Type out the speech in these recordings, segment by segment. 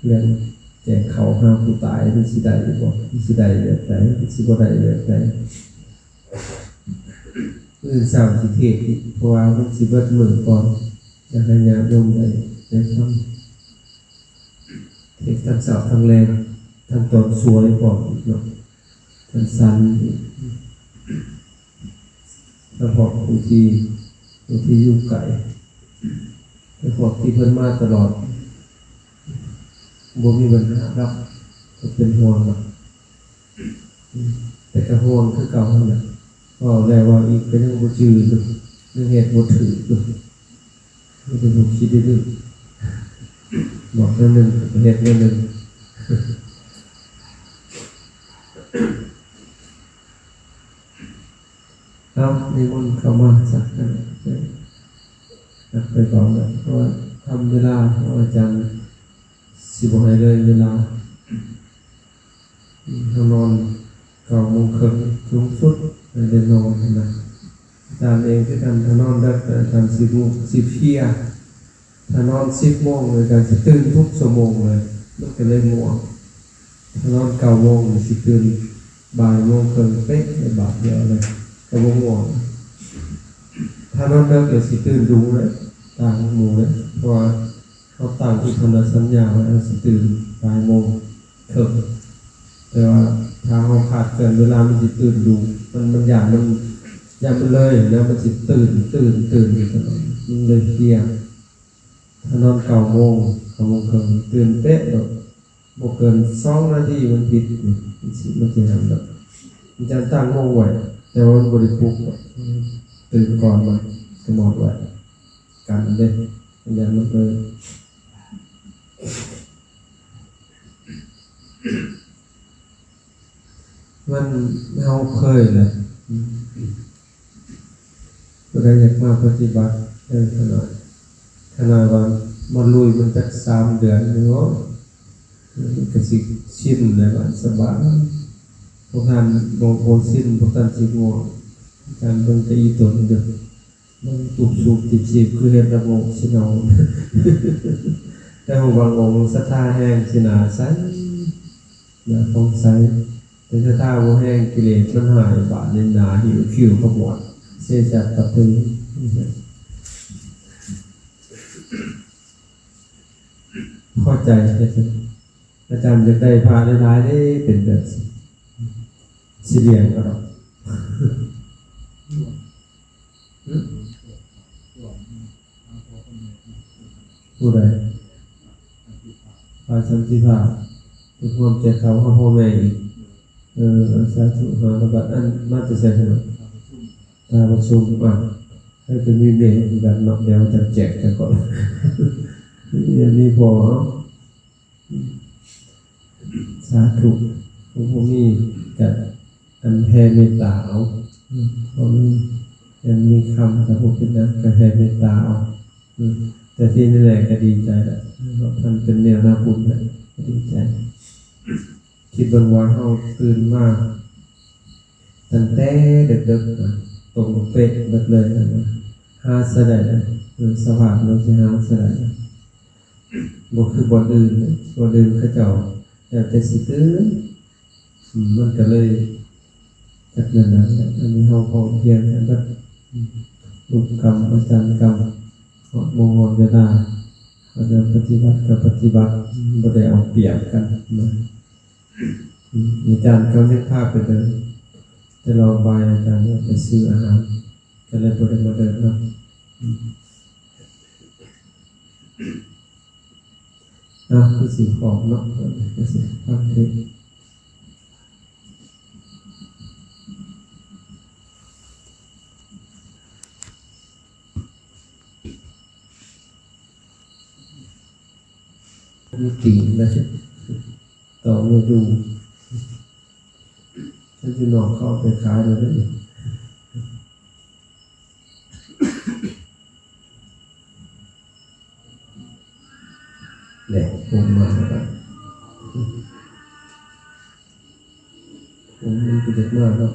ເລື່ອງແຈກເຂົ້າຫາຜູ້ຕາຍ ມັນຊິໄດ້ຢູ່ບໍ່? ມັນຊິໄດ້ແບບໃດ? ມັນຊິບໍ່ໄດ້ແບບໃດ? ມື້ອື່ນເຊົ້າຊິເທດອີກ ເພາະວ່າມັນຊິເບິດມື້ກ່ອນ. ຢາກໃຫ້ຍາດໂຍມໄດ້ ໄດ້ຟັງ ເທດທັງເຊົ້າທັງແລງ ທັງຕອນສວຍພ້ອມເນາະ ທັງສັນອີກ. ສະເພາະຜູ້ທີ່ ຜູ້ທີ່ຢູ່ໄກ ແລະ ພວກທີ່ເພິ່ນມາຕະຫຼອດ ບໍ່ມີບັນຫາດອກ ກໍເປັນຫ່ວງດອກ ແຕ່ກໍຫ່ວງຄືເກົ່າຫັ້ນແຫຼະ. ເວົ້າແລ້ວເວົ້າອີກ ກໍຍັງບໍ່ຈື່ຢູ່ ຍັງເຮັດບໍ່ຖືກຢູ່ ມີແຕ່ຜູ້ຄິດດື້ໆ ບອກແນວໜຶ່ງ ກໍເຮັດແນວໜຶ່ງ. ເອົາ ນິມົນເຂົ້າມາຊະ ໄປເວົ້າແລ້ວ ເພາະວ່າທຳເວລາຂອງອາຈານຊິບໍ່ໃຫ້ເລີຍເວລາ. ເຮົານອນເກົ້າໂມງເຄິ່ງສູງສຸດ ໃຫ້ໄດ້ນອນຫັ້ນນະ. ອາຈານເອງຄືກັນ ຖ້ານອນເດິກ ອາຈານຊິງູ ຊິເພຍ. ຖ້ານອນສິບໂມງ ອາຈານຊິຕື່ນທຸກຊົ່ວໂມງເລີຍ ມັນກໍເລີຍງ່ວງ. ຖ້ານອນເກົ້າໂມງ ຊິຕື່ນບ່າຍໂມງເຄິ່ງເປະ ບາດດຽວເລີຍ ກໍບໍ່ງ່ວງ. ຖ້ານອນເດິກ ກໍຊິຕື່ນດຸເລີຍ ຕ່າງໝູ່ເລີຍ ເພາະວ່າ ເຮົາຕັ້ງທິພະນະສັນຍາໄວ້ ເຮົາຊິຕື່ນບ່າຍໂມງເຄິ່ງ ແຕ່ວ່າຖ້າເຮົາຂາດເຄື່ອນເວລາ ມັນຊິຕື່ນດຸ ມັນ ມັນຢ້ານ ມັນ ຢ້ານມັນເລີຍນະ ມັນຊິຕື່ນ ຕື່ນ ຕື່ນຢູ່ຕະຫຼອດ ມັນເລີຍເພຍ. ຖ້ານອນເກົ້າໂມງ ເກົ້າໂມງເຄິ່ງ ຕື່ນເປະໂລດ ບໍ່ເກີນສອງນາທີມັນຜິດ ມັນຊິ ມັນຊິຫັ້ນດອກ. ອາຈານຕັ້ງໂມງໄວ້ ແຕ່ວ່າມັນບໍ່ໄດ້ປຸກດອກ ຕື່ນກ່ອນມັນ ກຳນົດໄວ້ ກັນເດ້ ຢ້ານມັນເລີຍ. ມັນ ເຮົາເຄີຍແຫຼະ ຜູ້ໃດຢາກມາປະຕິບັດເດີ ຂະໜາດ ຂະໜາດວ່າມາລຸຍມັນຈັກສາມເດືອນນີ້ເນາະ ມັນກໍຊິຊິນແລ້ວ ມັນສະບາຍ. ພວກທ່ານບໍ່ ບໍ່ຊິນ ພວກທ່ານຊິງ່ວງ. ອາຈານເບິ່ງແຕ່ອີ່ຕົນຢູ່ ມັນຕູບສູບຕິບສີບ ຄືເຮັດລະໂງກຊິເນົ່າ. ແຕ່ຂອງບາງອົງສັດທາແຮງ ຊິໜ້າໃສ ໜ້າຜ່ອງໃສ, ແຕ່ສັດທາບໍ່ແຮງ ກິເລດມັນຮ້າຍ ບາດນີ້ໜ້າຫິວຂິ້ວຂະບວດ ເສຍຊາດປະເທີ. ພໍໃຈເຮັດ ອາຈານຢາກໄດ້ພະຫຼາຍໆເດ້ ເປັນແບບຊິລ້ຽງເອົາດອກ. ຫຶ? ຜູ້ໃດ? ຝ່າຍສັນຕິພາບ ໄປຮ່ວມແຈກເຂົ້າຫາພໍ່ແມ່ອີກ. ເອີ ສາທຸ ຫ້າຮ້ອຍບາດ. ອັນມາແຕ່ໃສ? ທ່າປະຊຸມ. ອ້າວ ເອີ ກໍມີແມ່ຄືກັນເນາະ ດຽວຈະແຈກກັນກ່ອນ. ມີ ມີພໍ່ເນາະ. ສາທຸ. ຜູ້ບໍ່ມີກໍອັນແຜ່ເມດຕາເອົາ. ອືມ ບໍ່ມີເງິນມີຄຳກໍບໍ່ເປັນຫຍັງ ກໍແຜ່ເມດຕາເອົາ. ອືມ ແຕ່ທີ່ແນ່ໆກໍດີໃຈແຫຼະ ເນາະ ທ່ານເປັນແນວໜ້າບຸນແຫຼະ ກໍດີໃຈ. ຄິດເບິ່ງວ່າເຮົາຕື່ນມາຕັ້ງແຕ່ເດິກໆນະ ຕົງເປະເບິດເລີຍນະ ຫາໃສໄດ້ນະ? ເອີ ສະພາບເຮົາຊິຫາໃສໄດ້ນະ? ບໍ່ຄືບ່ອນອື່ນເດ້ ບ່ອນອື່ນເຂົາເຈົ້າແລ້ວແຕ່ຊິຕື່ນ ອືມ ມັນກໍເລີຍຈັກແມ່ນຫຍັງແຫຼະ. ອັນນີ້ເຮົາພ້ອມພຽງກັນເບິດ ອືມ ລູກກຳ ອາຈານກຳ ເນາະ ບໍ່ຮອດເວລາ ເຮົາຈະປະຕິບັດກໍປະຕິບັດ ບໍ່ໄດ້ເອົາປຽບກັນນະ. ອືມ ອາຈານກໍຍັງພາໄປເດີນ ແຕ່ລອງບ່າຍອາຈານໄປຊື້ອາຫານ ກໍເລີຍບໍ່ໄດ້ມາເດີນນຳ. ອືມ ເອົາ ຄືຊິພ້ອມເນາະ ຄືຊິຟັງເທດ. ມີຕີນນະ ຕໍ່ແມ່ດູ ຄັນຢູ່ນອກເຂົາເອົາໄປຂາຍແລ້ວເດ້. ແຫຼະ ຜົມມາແລ້ວ ຜົມມັນກໍຢາກມາເນາະ.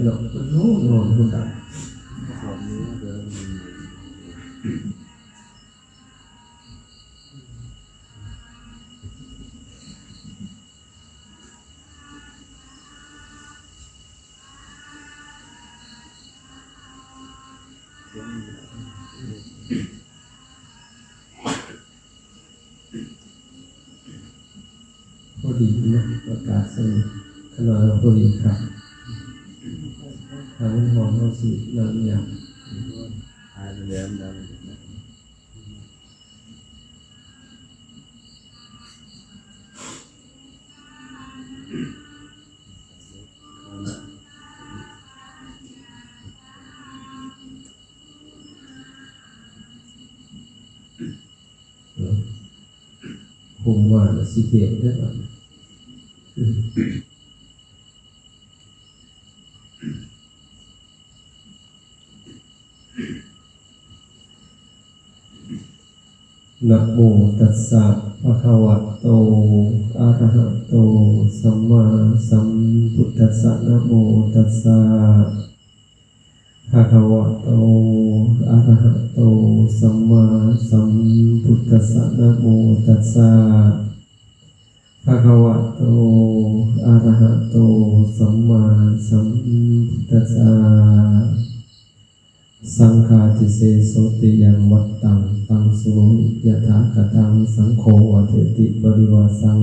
ເນາະ ມັນຮ້ອນໆ ມັນດັງ. ພໍດີເນາະ ອາກາດຊ່ຳຂະໜາດພໍດີຄັກ ຖ້າມັນຮ້ອນເຮົາຊິນັ່ງຍາກ. ໂຮມມາລະຊິເທດເດີບາດນີ້. ນະໂມຕັດສະ ພະຄະວະໂຕ ອະຣະຫະໂຕ ສຳມາສຳພຸດທັດສະ. ນະໂມຕັດສະ ພະຄະວະໂຕ ອະຣະຫະໂຕ ສຳມາສຳພຸດທັດສະ. ນະໂມຕັດສະ ພະຄະວະໂຕ ອະຣະຫະໂຕ ສຳມາສຳພຸດທັດສະ. ສັງຄາທິເສໂສຕິ ຍັງວັດຕັງ ຕັງສຸໂນມິ ຍະຖາຄະທັງ ສັງໂຄ ວາເທຕິ ປະລິວາສັງ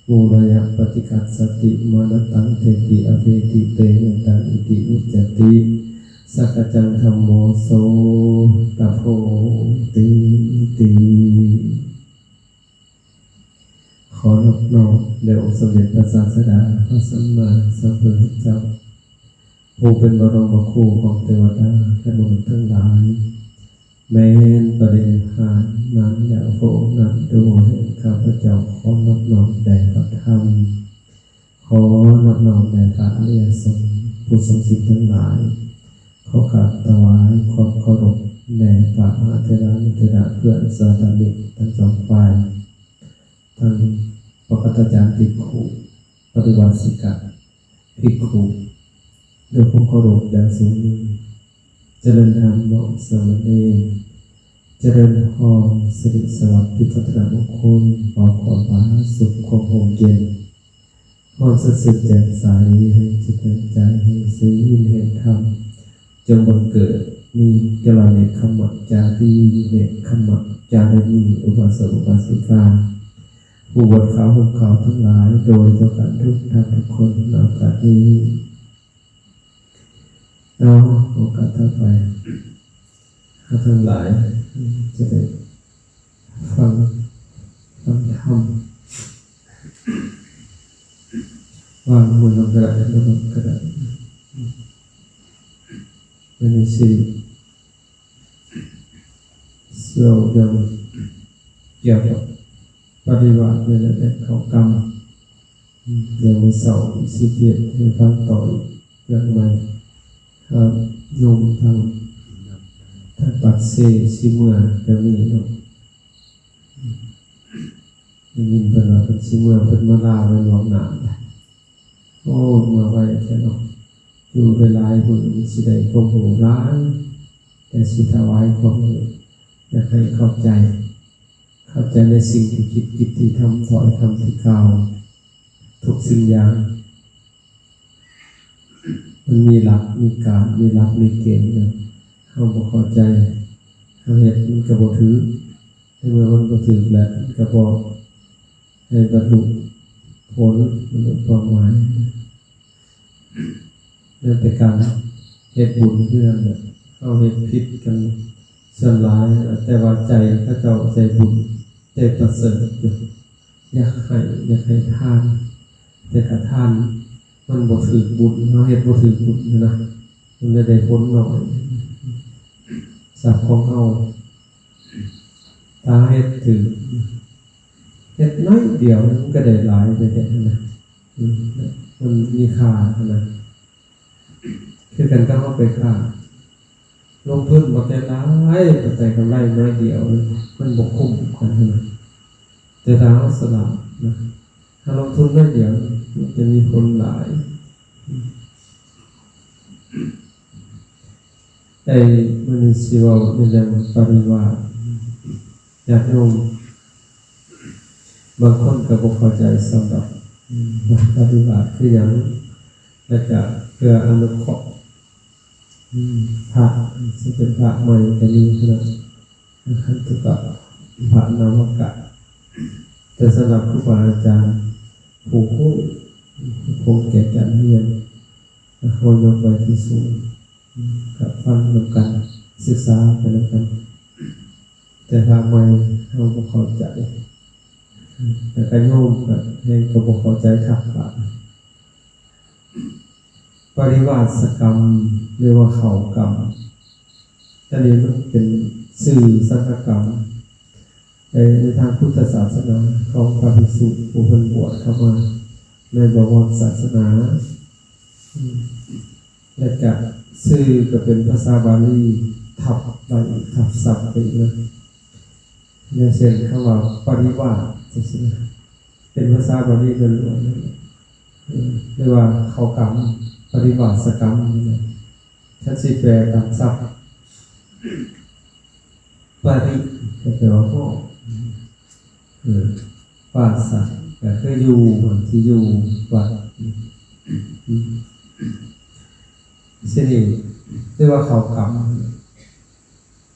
ມູລະຍະປະຕິຄັດສະຕິ ມານະຕັງ ເທຕິ ອະເພຕິ ເຕ ເມຕັງ ອິຕິ ວຸດຈະຕິ ສັກກະຈັງ ທຳໂມ ໂສ ຕະໂພ ເຕ ຕິ. ຂໍນອບນ້ອມແດ່ອົງສຳເດັດພະສາສະດາ ພະສຳມາສຳພຸດທະເຈົ້າ ຜູ້ເປັນບະລົມມະຄູຂອງເທວະດາ ແລະ ມະນຸດທັງຫຼາຍ, ແມ່ນປະລິນິພານນານແລ້ວພະອົງນັ້ນ ໂດຍແຫ່ງຂ້າພະເຈົ້າຂໍນອບນ້ອມແດ່ພະທຳ ຂໍນອບນ້ອມແດ່ພະອະລິຍະສົງ ຜູ້ຊົງສິດທັງຫຼາຍ, ຂໍກາບຖວາຍຄວາມເຄົາລົບແດ່ພະມະຫາເຖລານຸເຖລະ ເພື່ອນສາທະມິກທັງສອງຝ່າຍ, ທັງປະກັດຕະຈານພິກຂຸ, ປະລິວາສິກະພິກຂຸ ດ້ວຍຄວາມເຄົາລົບຢ່າງສູງ. ຈະເລີນທຳເນາະສາມະເນນ, ຈະເລີນພອນສິລິສະຫວັດພິພັດທະນະມຸງຄຸນ, ຂໍຄວາມຜາສຸກ ຄວາມຮົ່ມເຢັນ, ຄວາມສະເສີດແຈ່ມໃສແຫ່ງຈິດແຫ່ງໃຈ, ແຫ່ງສີນແຫ່ງທຳ, ຈົ່ງບັງເກີດມີກັນລະເນກຂັມມະຈາລີ ເນກຂັມມະຈາລີນີ ອຸບາສົກອຸບາສິກາ ຜູ້ບວດຂາວຫົ່ມຂາວທັງຫຼາຍ ໂດຍທົ່ວກັນທຸກທ່ານທຸກຄົນໃນໂອກາດນີ້. ເອົາ ໂອກາດຕໍ່ໄປ ເຮົາທັງຫຼາຍຈະໄດ້ຟັງ ຟັງທຳ ວາງມືລົງກະດາດ ລົງກະດາດ ອັນນີ້ຊິ ເວົ້າເລື່ອງກ່ຽວກັບປະລິວາດນີ້ແຫຼະ ແລະ ເຂົ້າກຳ ອືມ ດຽວມື້ເຊົ້າຊິເຮັດໃຫ້ຟັງຕໍ່ອີກເລື່ອງໃໝ່. ຫາໂຍມທາງ ທາງປາກເຊຊິເມືອກະມີເນາະ ອືມ ໄດ້ຍິນເພິ່ນວ່າເພິ່ນຊິເມືອ ເພິ່ນມາລາວໄວ້ລ່ວງໜ້າ. ໂອ້ ເມືອໄວແທ້ເນາະ ຢູ່ໄດ້ຫຼາຍມື້ ຊິໄດ້ຄວາມຮູ້ຫຼາຍ ແຕ່ຊິຖວາຍຄວາມຮູ້ ຢາກໃຫ້ເຂົ້າໃຈ ເຂົ້າໃຈໃນສິ່ງທີ່ຄິດ ກິດທີ່ທຳ ຖ້ອຍຄຳທີ່ກ່າວ ທຸກສິ່ງຢ່າງ ມັນມີຫຼັກມີການ ມີຫຼັກມີເກນຢູ່ ເຮົາບໍ່ເຂົ້າໃຈ ເຮົາເຮັດມັນກະບໍ່ຖືກ ໃນເມື່ອມັນບໍ່ຖືກແລ້ວ ມັນກະບໍ່ໃຫ້ບັນລຸຜົນ ບັນລຸຄວາມໝາຍ. ແມ່ນແຕ່ການເຮັດບຸນຄືກັນແຫຼະ ເຮົາເຮັດຜິດກັນສ່ວນຫຼາຍ ແຕ່ວ່າໃຈເຂົາເຈົ້າໃຈບຸນ ໃຈປະເສີດຢູ່ ຢາກໃຫ້ ຢາກໃຫ້ທານ ແຕ່ກະທານມັນບໍ່ຖືກບຸນ ເຮົາເຮັດບໍ່ຖືກບຸນຫັ້ນນະ ມັນເລີຍໄດ້ຜົນໜ້ອຍ ຊັບຂອງເຮົາ ຖ້າເຮັດຖືກ ເຮັດໜ້ອຍດຽວມັນກະໄດ້ຫຼາຍແທ້ໆຫັ້ນນະ ອືມ ມັນມີຄ່າຫັ້ນນະ ຄືກັນກັບເຮົາໄປຄ້າ ລົງທຶນບັກໃຫຍ່ຫຼາຍ ແຕ່ໄດ້ກຳໄລໜ້ອຍດຽວ ມັນບໍ່ຄຸ້ມກັນຫັ້ນນະ ແຕ່ຖ້າເຮົາສະຫຼາດນະ ຖ້າລົງທຶນໜ້ອຍດຽວ ມັນຈະມີຜົນຫຼາຍ ອືມ. ໃນມື້ນີ້ຊິເວົ້າໃນເລື່ອງປະລິວາດ. ຍາດໂຍມບາງຄົນກໍບໍ່ເຂົ້າໃຈສຳລັບ ອືມ ວ່າປະລິວາດຄືຫຍັງ ແລະກະເພື່ອອະນຸເຄາະ ອືມ ພະ ຊິເປັນພະໃໝ່ກໍມີເທົ່ານັ້ນ ຄັນຕົວກັບພະນະວະກະ. ແຕ່ສຳລັບຄູບາອາຈານຜູ້ຮູ້ ຜູ້ຄົງແກ່ການຮຽນ ເຮົາຍົກໄວ້ທີ່ສູງ ກໍຟັງນຳກັນ ສຶກສາໄປນຳກັນ. ແຕ່ພະໃໝ່ເຮົາບໍ່ເຂົ້າໃຈ ແລ້ວກໍໂຍມກໍແຮ່ງກໍບໍ່ເຂົ້າໃຈຄັກບາດ. ປະລິວາສະກຳ ຫຼືວ່າເຂົ້າກຳ ອັນນີ້ມັນເປັນຊື່ສັງຄະກຳ ໃນ ໃນທາງພຸດທະສາສະໜາຂອງພະພິກສຸຜູ້ເພິ່ນບວດເຂົ້າມາໃນບະວອນສາສະໜາ ອືມ ແລະກະຊື່ກໍເປັນພາສາບາລີທັບໄວ້ອີກ ທັບສັບໄປອີກນະ. ຢ່າງເຊັ່ນ ຄຳວ່າປະລິວາດ ຈັ່ງຊີ້ນະ ເປັນພາສາບາລີລ້ວນໆ ນັ້ນແຫຼະ ເອີ ຫຼືວ່າເຂົ້າກຳ ປະລິວາສະກຳນີ້ນະ. ຄັນຊິແປຕາມສັບ ປະລິ ກໍແປວ່າຮອດ ເອີ ວາສະ ກໍຄືຢູ່ ທີ່ຢູ່ ວັດ ອືມ ຊິນີ້ເອີ້ນວ່າເຂົ້າກຳ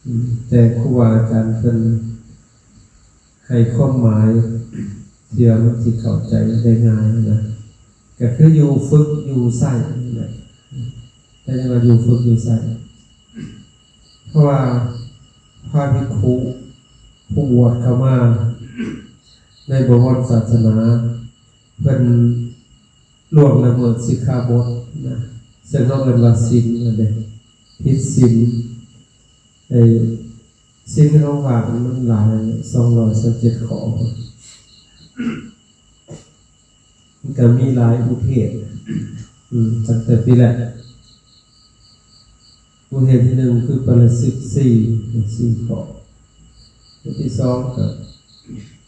ອືມ ແຕ່ຄູບາອາຈານເພິ່ນໃຫ້ຄວາມໝາຍທີ່ວ່າມັນຊິເຂົ້າໃຈໄດ້ງ່າຍນະ ກໍຄືຢູ່ຝຶກຢູ່ໃຊ້ນັ້ນແຫຼະ. ແຕ່ຍັງວ່າຢູ່ຝຶກຢູ່ໃຊ້ ເພາະວ່າພະພິກຂຸຜູ້ບວດເຂົ້າມາໃນບະວອນສາສະໜາ ເພິ່ນລ່ວງລະເມີດສິກຂາບົດນະ ເຊິ່ງເຮົາເອີ້ນວ່າສິນນັ້ນເດ້ ຜິດສິນ. ໄອ້ສິນຂອງພະມັນຫຼາຍ ສອງຮ້ອຍຊາວເຈັດຂໍ້ ມັນກໍມີຫຼາຍອຸເທດ ອືມ ຕັ້ງແຕ່ປີແລກ ອຸເທດທີໜຶ່ງຄືປາລາຊິກສີ່ ສີ່ຂໍ້ ອັນທີສອງກໍ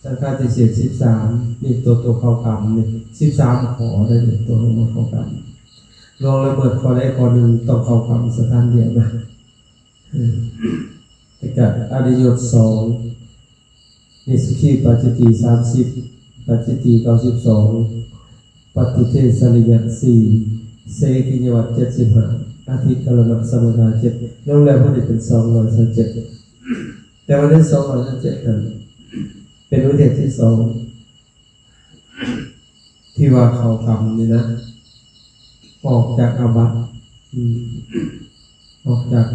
ສັງຄາທິເສດສິບສາມ ນີ້ຕົວ ຕົວເຂົ້າກຳນີ້ ສິບສາມຂໍ້ໄດ້ນີ້ ຕົວເຂົ້າມາເຂົ້າກຳ ລ່ວງລະເມີດຂໍ້ໃດຂໍ້ໜຶ່ງຕ້ອງເຂົ້າກຳສະຖານດຽວນະ. ເອີ ແລ້ວກະອະລິຍົດສອງ ນິສະກີປາຈິດຕີສາມສິບ ປາຈິດຕີເກົ້າສິບສອງ ປະຕິເທສະລິຍະສີ່ ເສກິຍະວັດເຈັດສິບຫ້າ ອະທິກະລະນະສະມະທາເຈັດ ລວມແລ້ວເພິ່ນໄດ້ເປັນສອງຮ້ອຍຊາວເຈັດ ແຕ່ວ່າໃນສອງຮ້ອຍຊາວເຈັດນັ້ນ ເປັນອຸເທດທີສອງ ທີ່ວ່າເຂົ້າກຳນີ້ນະ ອອກຈາກອາບັດ ອືມ ອອກຈາກ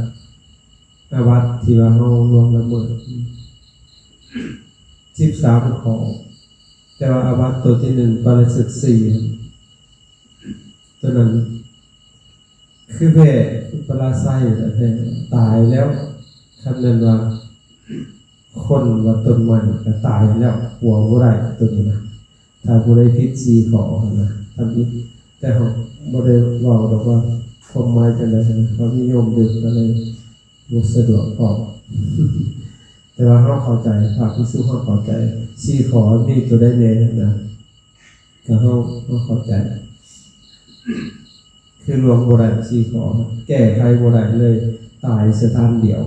ອາບັດທີ່ວ່າເຮົາລ່ວງລະເມີດ ອືມ ສິບສາມຂໍ້ ແຕ່ວ່າອາບັດຕົວທີໜຶ່ງ ປາລາຊິກສີ່ ຕົວນັ້ນ ຄືແພ້ ຄືປະລາໄຊແຫຼະ ແພ້ ຕາຍແລ້ວ. ຄັນແມ່ນວ່າຄົນວ່າຕົ້ນໄມ້ກໍຕາຍແລ້ວ ປົວບໍ່ໄດ້ຕົວນີ້ນະ ຖ້າຜູ້ໃດຜິດສີ່ຂໍ້ຫັ້ນນະ ທຳອິດ. ແຕ່ເຮົາບໍ່ໄດ້ເວົ້າດອກວ່າຄວາມໝາຍຈັ່ງໃດນະ ເຮົານິຍົມຢູ່ ກໍເລີຍບໍ່ສະດວກເວົ້າ ແຕ່ວ່າເຮົາເຂົ້າໃຈ ພະພິກສຸເຮົາເຂົ້າໃຈ ສີ່ຂໍ້ມີຕົວໃດແດ່ນະ ກໍເຮົາ ເຮົາເຂົ້າໃຈ ຄືລ່ວງບໍ່ໄດ້ສີ່ຂໍ້ ແກ້ໄຂບໍ່ໄດ້ເລີຍ ຕາຍສະຖານດຽວ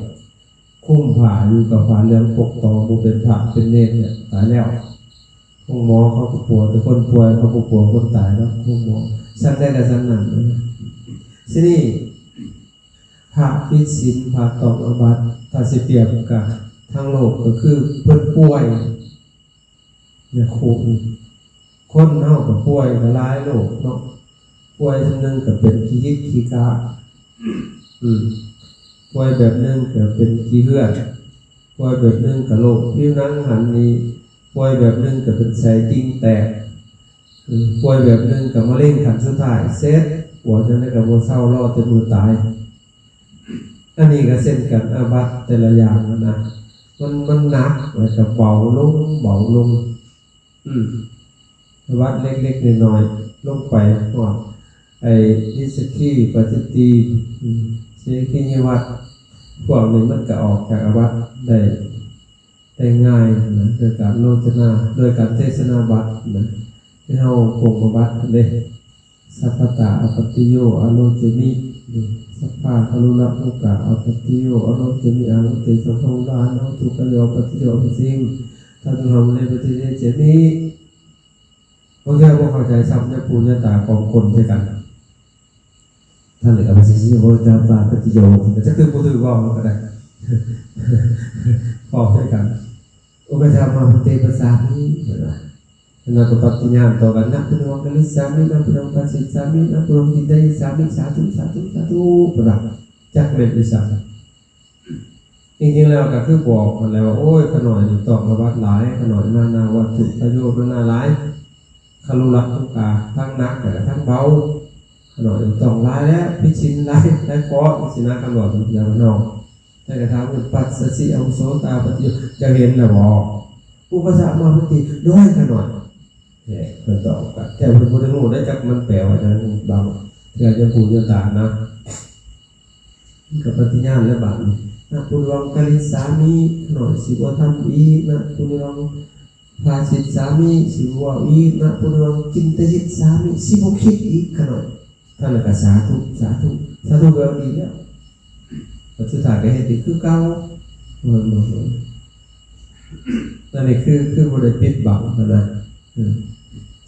ຄຸມຜ້າຢູ່ກັບຜ້າເຫຼືອງປົກຕໍ່ ບໍ່ເປັນພະເປັນເນນ ຕາຍແລ້ວ. ໂຮງໝໍເຂົາກໍປົວແຕ່ຄົນປ່ວຍ ເຂົາບໍ່ປົວຄົນຕາຍເນາະ ໂຮງໝໍ ຊັ້ນໃດກໍຊັ້ນນັ້ນ. ທີນີ້ ພະຜິດສິນ ພະຕ້ອງອາບັດ ຖ້າຊິປຽບກັບທາງໂລກກໍຄືເພິ່ນປ່ວຍ ຍາຄູນີ້ ຄົນເຮົາກໍປ່ວຍກໍຫຼາຍໂລກເນາະ ປ່ວຍທາງໜຶ່ງກໍເປັນຂີ້ຫິກຂີ້ຄ້າ ອືມ ປ່ວຍແບບໜຶ່ງກໍເປັນຂີ້ເຫື່ອນ ປ່ວຍແບບໜຶ່ງກໍໂລກຜິວໜັງຫັ້ນນີ້ ປ່ວຍແບບໜຶ່ງກໍເປັນໄສ້ຕິ່ງແຕກ ອືມ ປ່ວຍແບບໜຶ່ງກໍມະເຮັງຂັ້ນສຸດທ້າຍ ເສັດ ປ່ວຍຈັ່ງໃດກໍບໍ່ເຊົາ ລໍແຕ່ມື້ຕາຍ. ອັນນີ້ກໍເຊັ່ນກັນ ອາບັດແຕ່ລະຢ່າງຫັ້ນນະ ມັນ ມັນໜັກ ແລ້ວກໍເບົາລົງ ເບົາລົງ ອືມ ອາບັດເລັກໆນ້ອຍໆ ລົງໄປຮອດໄອ້ນິສະກີ ປາຈິດຕີ ອືມ ເສກິຍະວັດ ພວກນີ້ມັນກໍອອກຈາກອາບັດໄດ້ ໄດ້ງ່າຍນະ ໂດຍການໂລຈະນາ ໂດຍການເທສະນາບັດນະ ທີ່ເຮົາປົງອາບັດເດ້ ສັບພະຕາອາປັດຕິໂຍ ອາໂລເຈມິ ນີ້ ສັບພະຄາລຸລະໂອກາ ອາປັດຕິໂຍ ອາໂນເຈມິ ອາຫົງເຕ ສັງຄາໂອລາ ອານາທຸກາໂຍ ອາປັດຕິໂຍ ອາເມຊິງ ທາຕຸຫະມຸເລ ປະຕິເດ ເຈມິ. ບາງເທື່ອບໍ່ເຂົ້າໃຈຊ້ຳ ຍາປູ່ຍາຕາຂອງຄົນຄືກັນ. ທ່ານເລີຍກໍວ່າ ສິໂຍ ຈາຕາປະຕິໂຍ ຈະຖືກບໍ່ຖືກເວົ້າກໍໄດ້ ເວົ້າຄືກັນ. ໂອກະສະມາພັນເຕ ປະສາມິ ເພິ່ນວ່າ ເພິ່ນວ່າກໍປະຕິຍານຕໍ່ກັນ ນະປຸນວັງກະລິສາມິ ນະປຸນວັງພາສິດສາມິ ນະປຸນວັງຈິນຕະຍິດສາມິ ສາທຸ ສາທຸ ສາທຸ ເພິ່ນວ່າ ຈັກແມ່ນອີ່ສັງ. ຈິງໆແລ້ວກໍຄືບອກຫັ້ນແຫຼະວ່າ ໂອ້ຍ ຂະໜ້ອຍນີ້ຕ້ອງອາບັດຫຼາຍ ຂະໜ້ອຍນານາວັດຖຸ ປະໂຍດນານາຫຼາຍ ຄາລຸລະໂອກາ ທັງໜັກແລະກໍທັງເບົາ ຂະໜ້ອຍນີ້ຕ້ອງຫຼາຍແລ້ວ ຜິດສິນຫຼາຍ ຫຼາຍຂໍ້ ຊິນະ ຄຳເວົ້າຂອງເຮົາ. ແຕ່ກະຖາເພິ່ນ ປັດສະຊິອາວຸໂສຕາປະຕິໂຍ ເຈົ້າເຫັນແລ້ວບໍ່? ອຸປະສະມາພັນຕິ ໂດຍຂະໜ້ອຍ ເອີ ເພິ່ນຕອບກັນ ແຕ່ເພິ່ນບໍ່ໄດ້ຮູ້ໄດ້ຈັກມັນແປວ່າຫຍັງ ບາງເທື່ອຈະຮູ້ຢູ່ຕານະ ມັນກໍປະຕິຍານແລ້ວບາດນີ້ ນະປຸນວັງກະລິສາມິ ຂະໜ້ອຍຊິບໍ່ທຳອີກ ນະປຸນວັງພາສິດສາມິ ຊິບໍ່ເວົ້າອີກ ນະປຸນວັງຈິນຕະຢິດສາມິ ຊິບໍ່ຄິດອີກ ຂະໜ້ອຍ ທ່ານກໍສາທຸ ສາທຸ ສາທຸ ແປວ່າດີແລ້ວ ແລ້ວສຸດທ້າຍກໍເຮັດອີກຄືເກົ່າ ເຫັນບໍ່? ອັນນີ້ຄື ຄືບໍ່ໄດ້ປິດບັງຫັ້ນນະ. ເອີ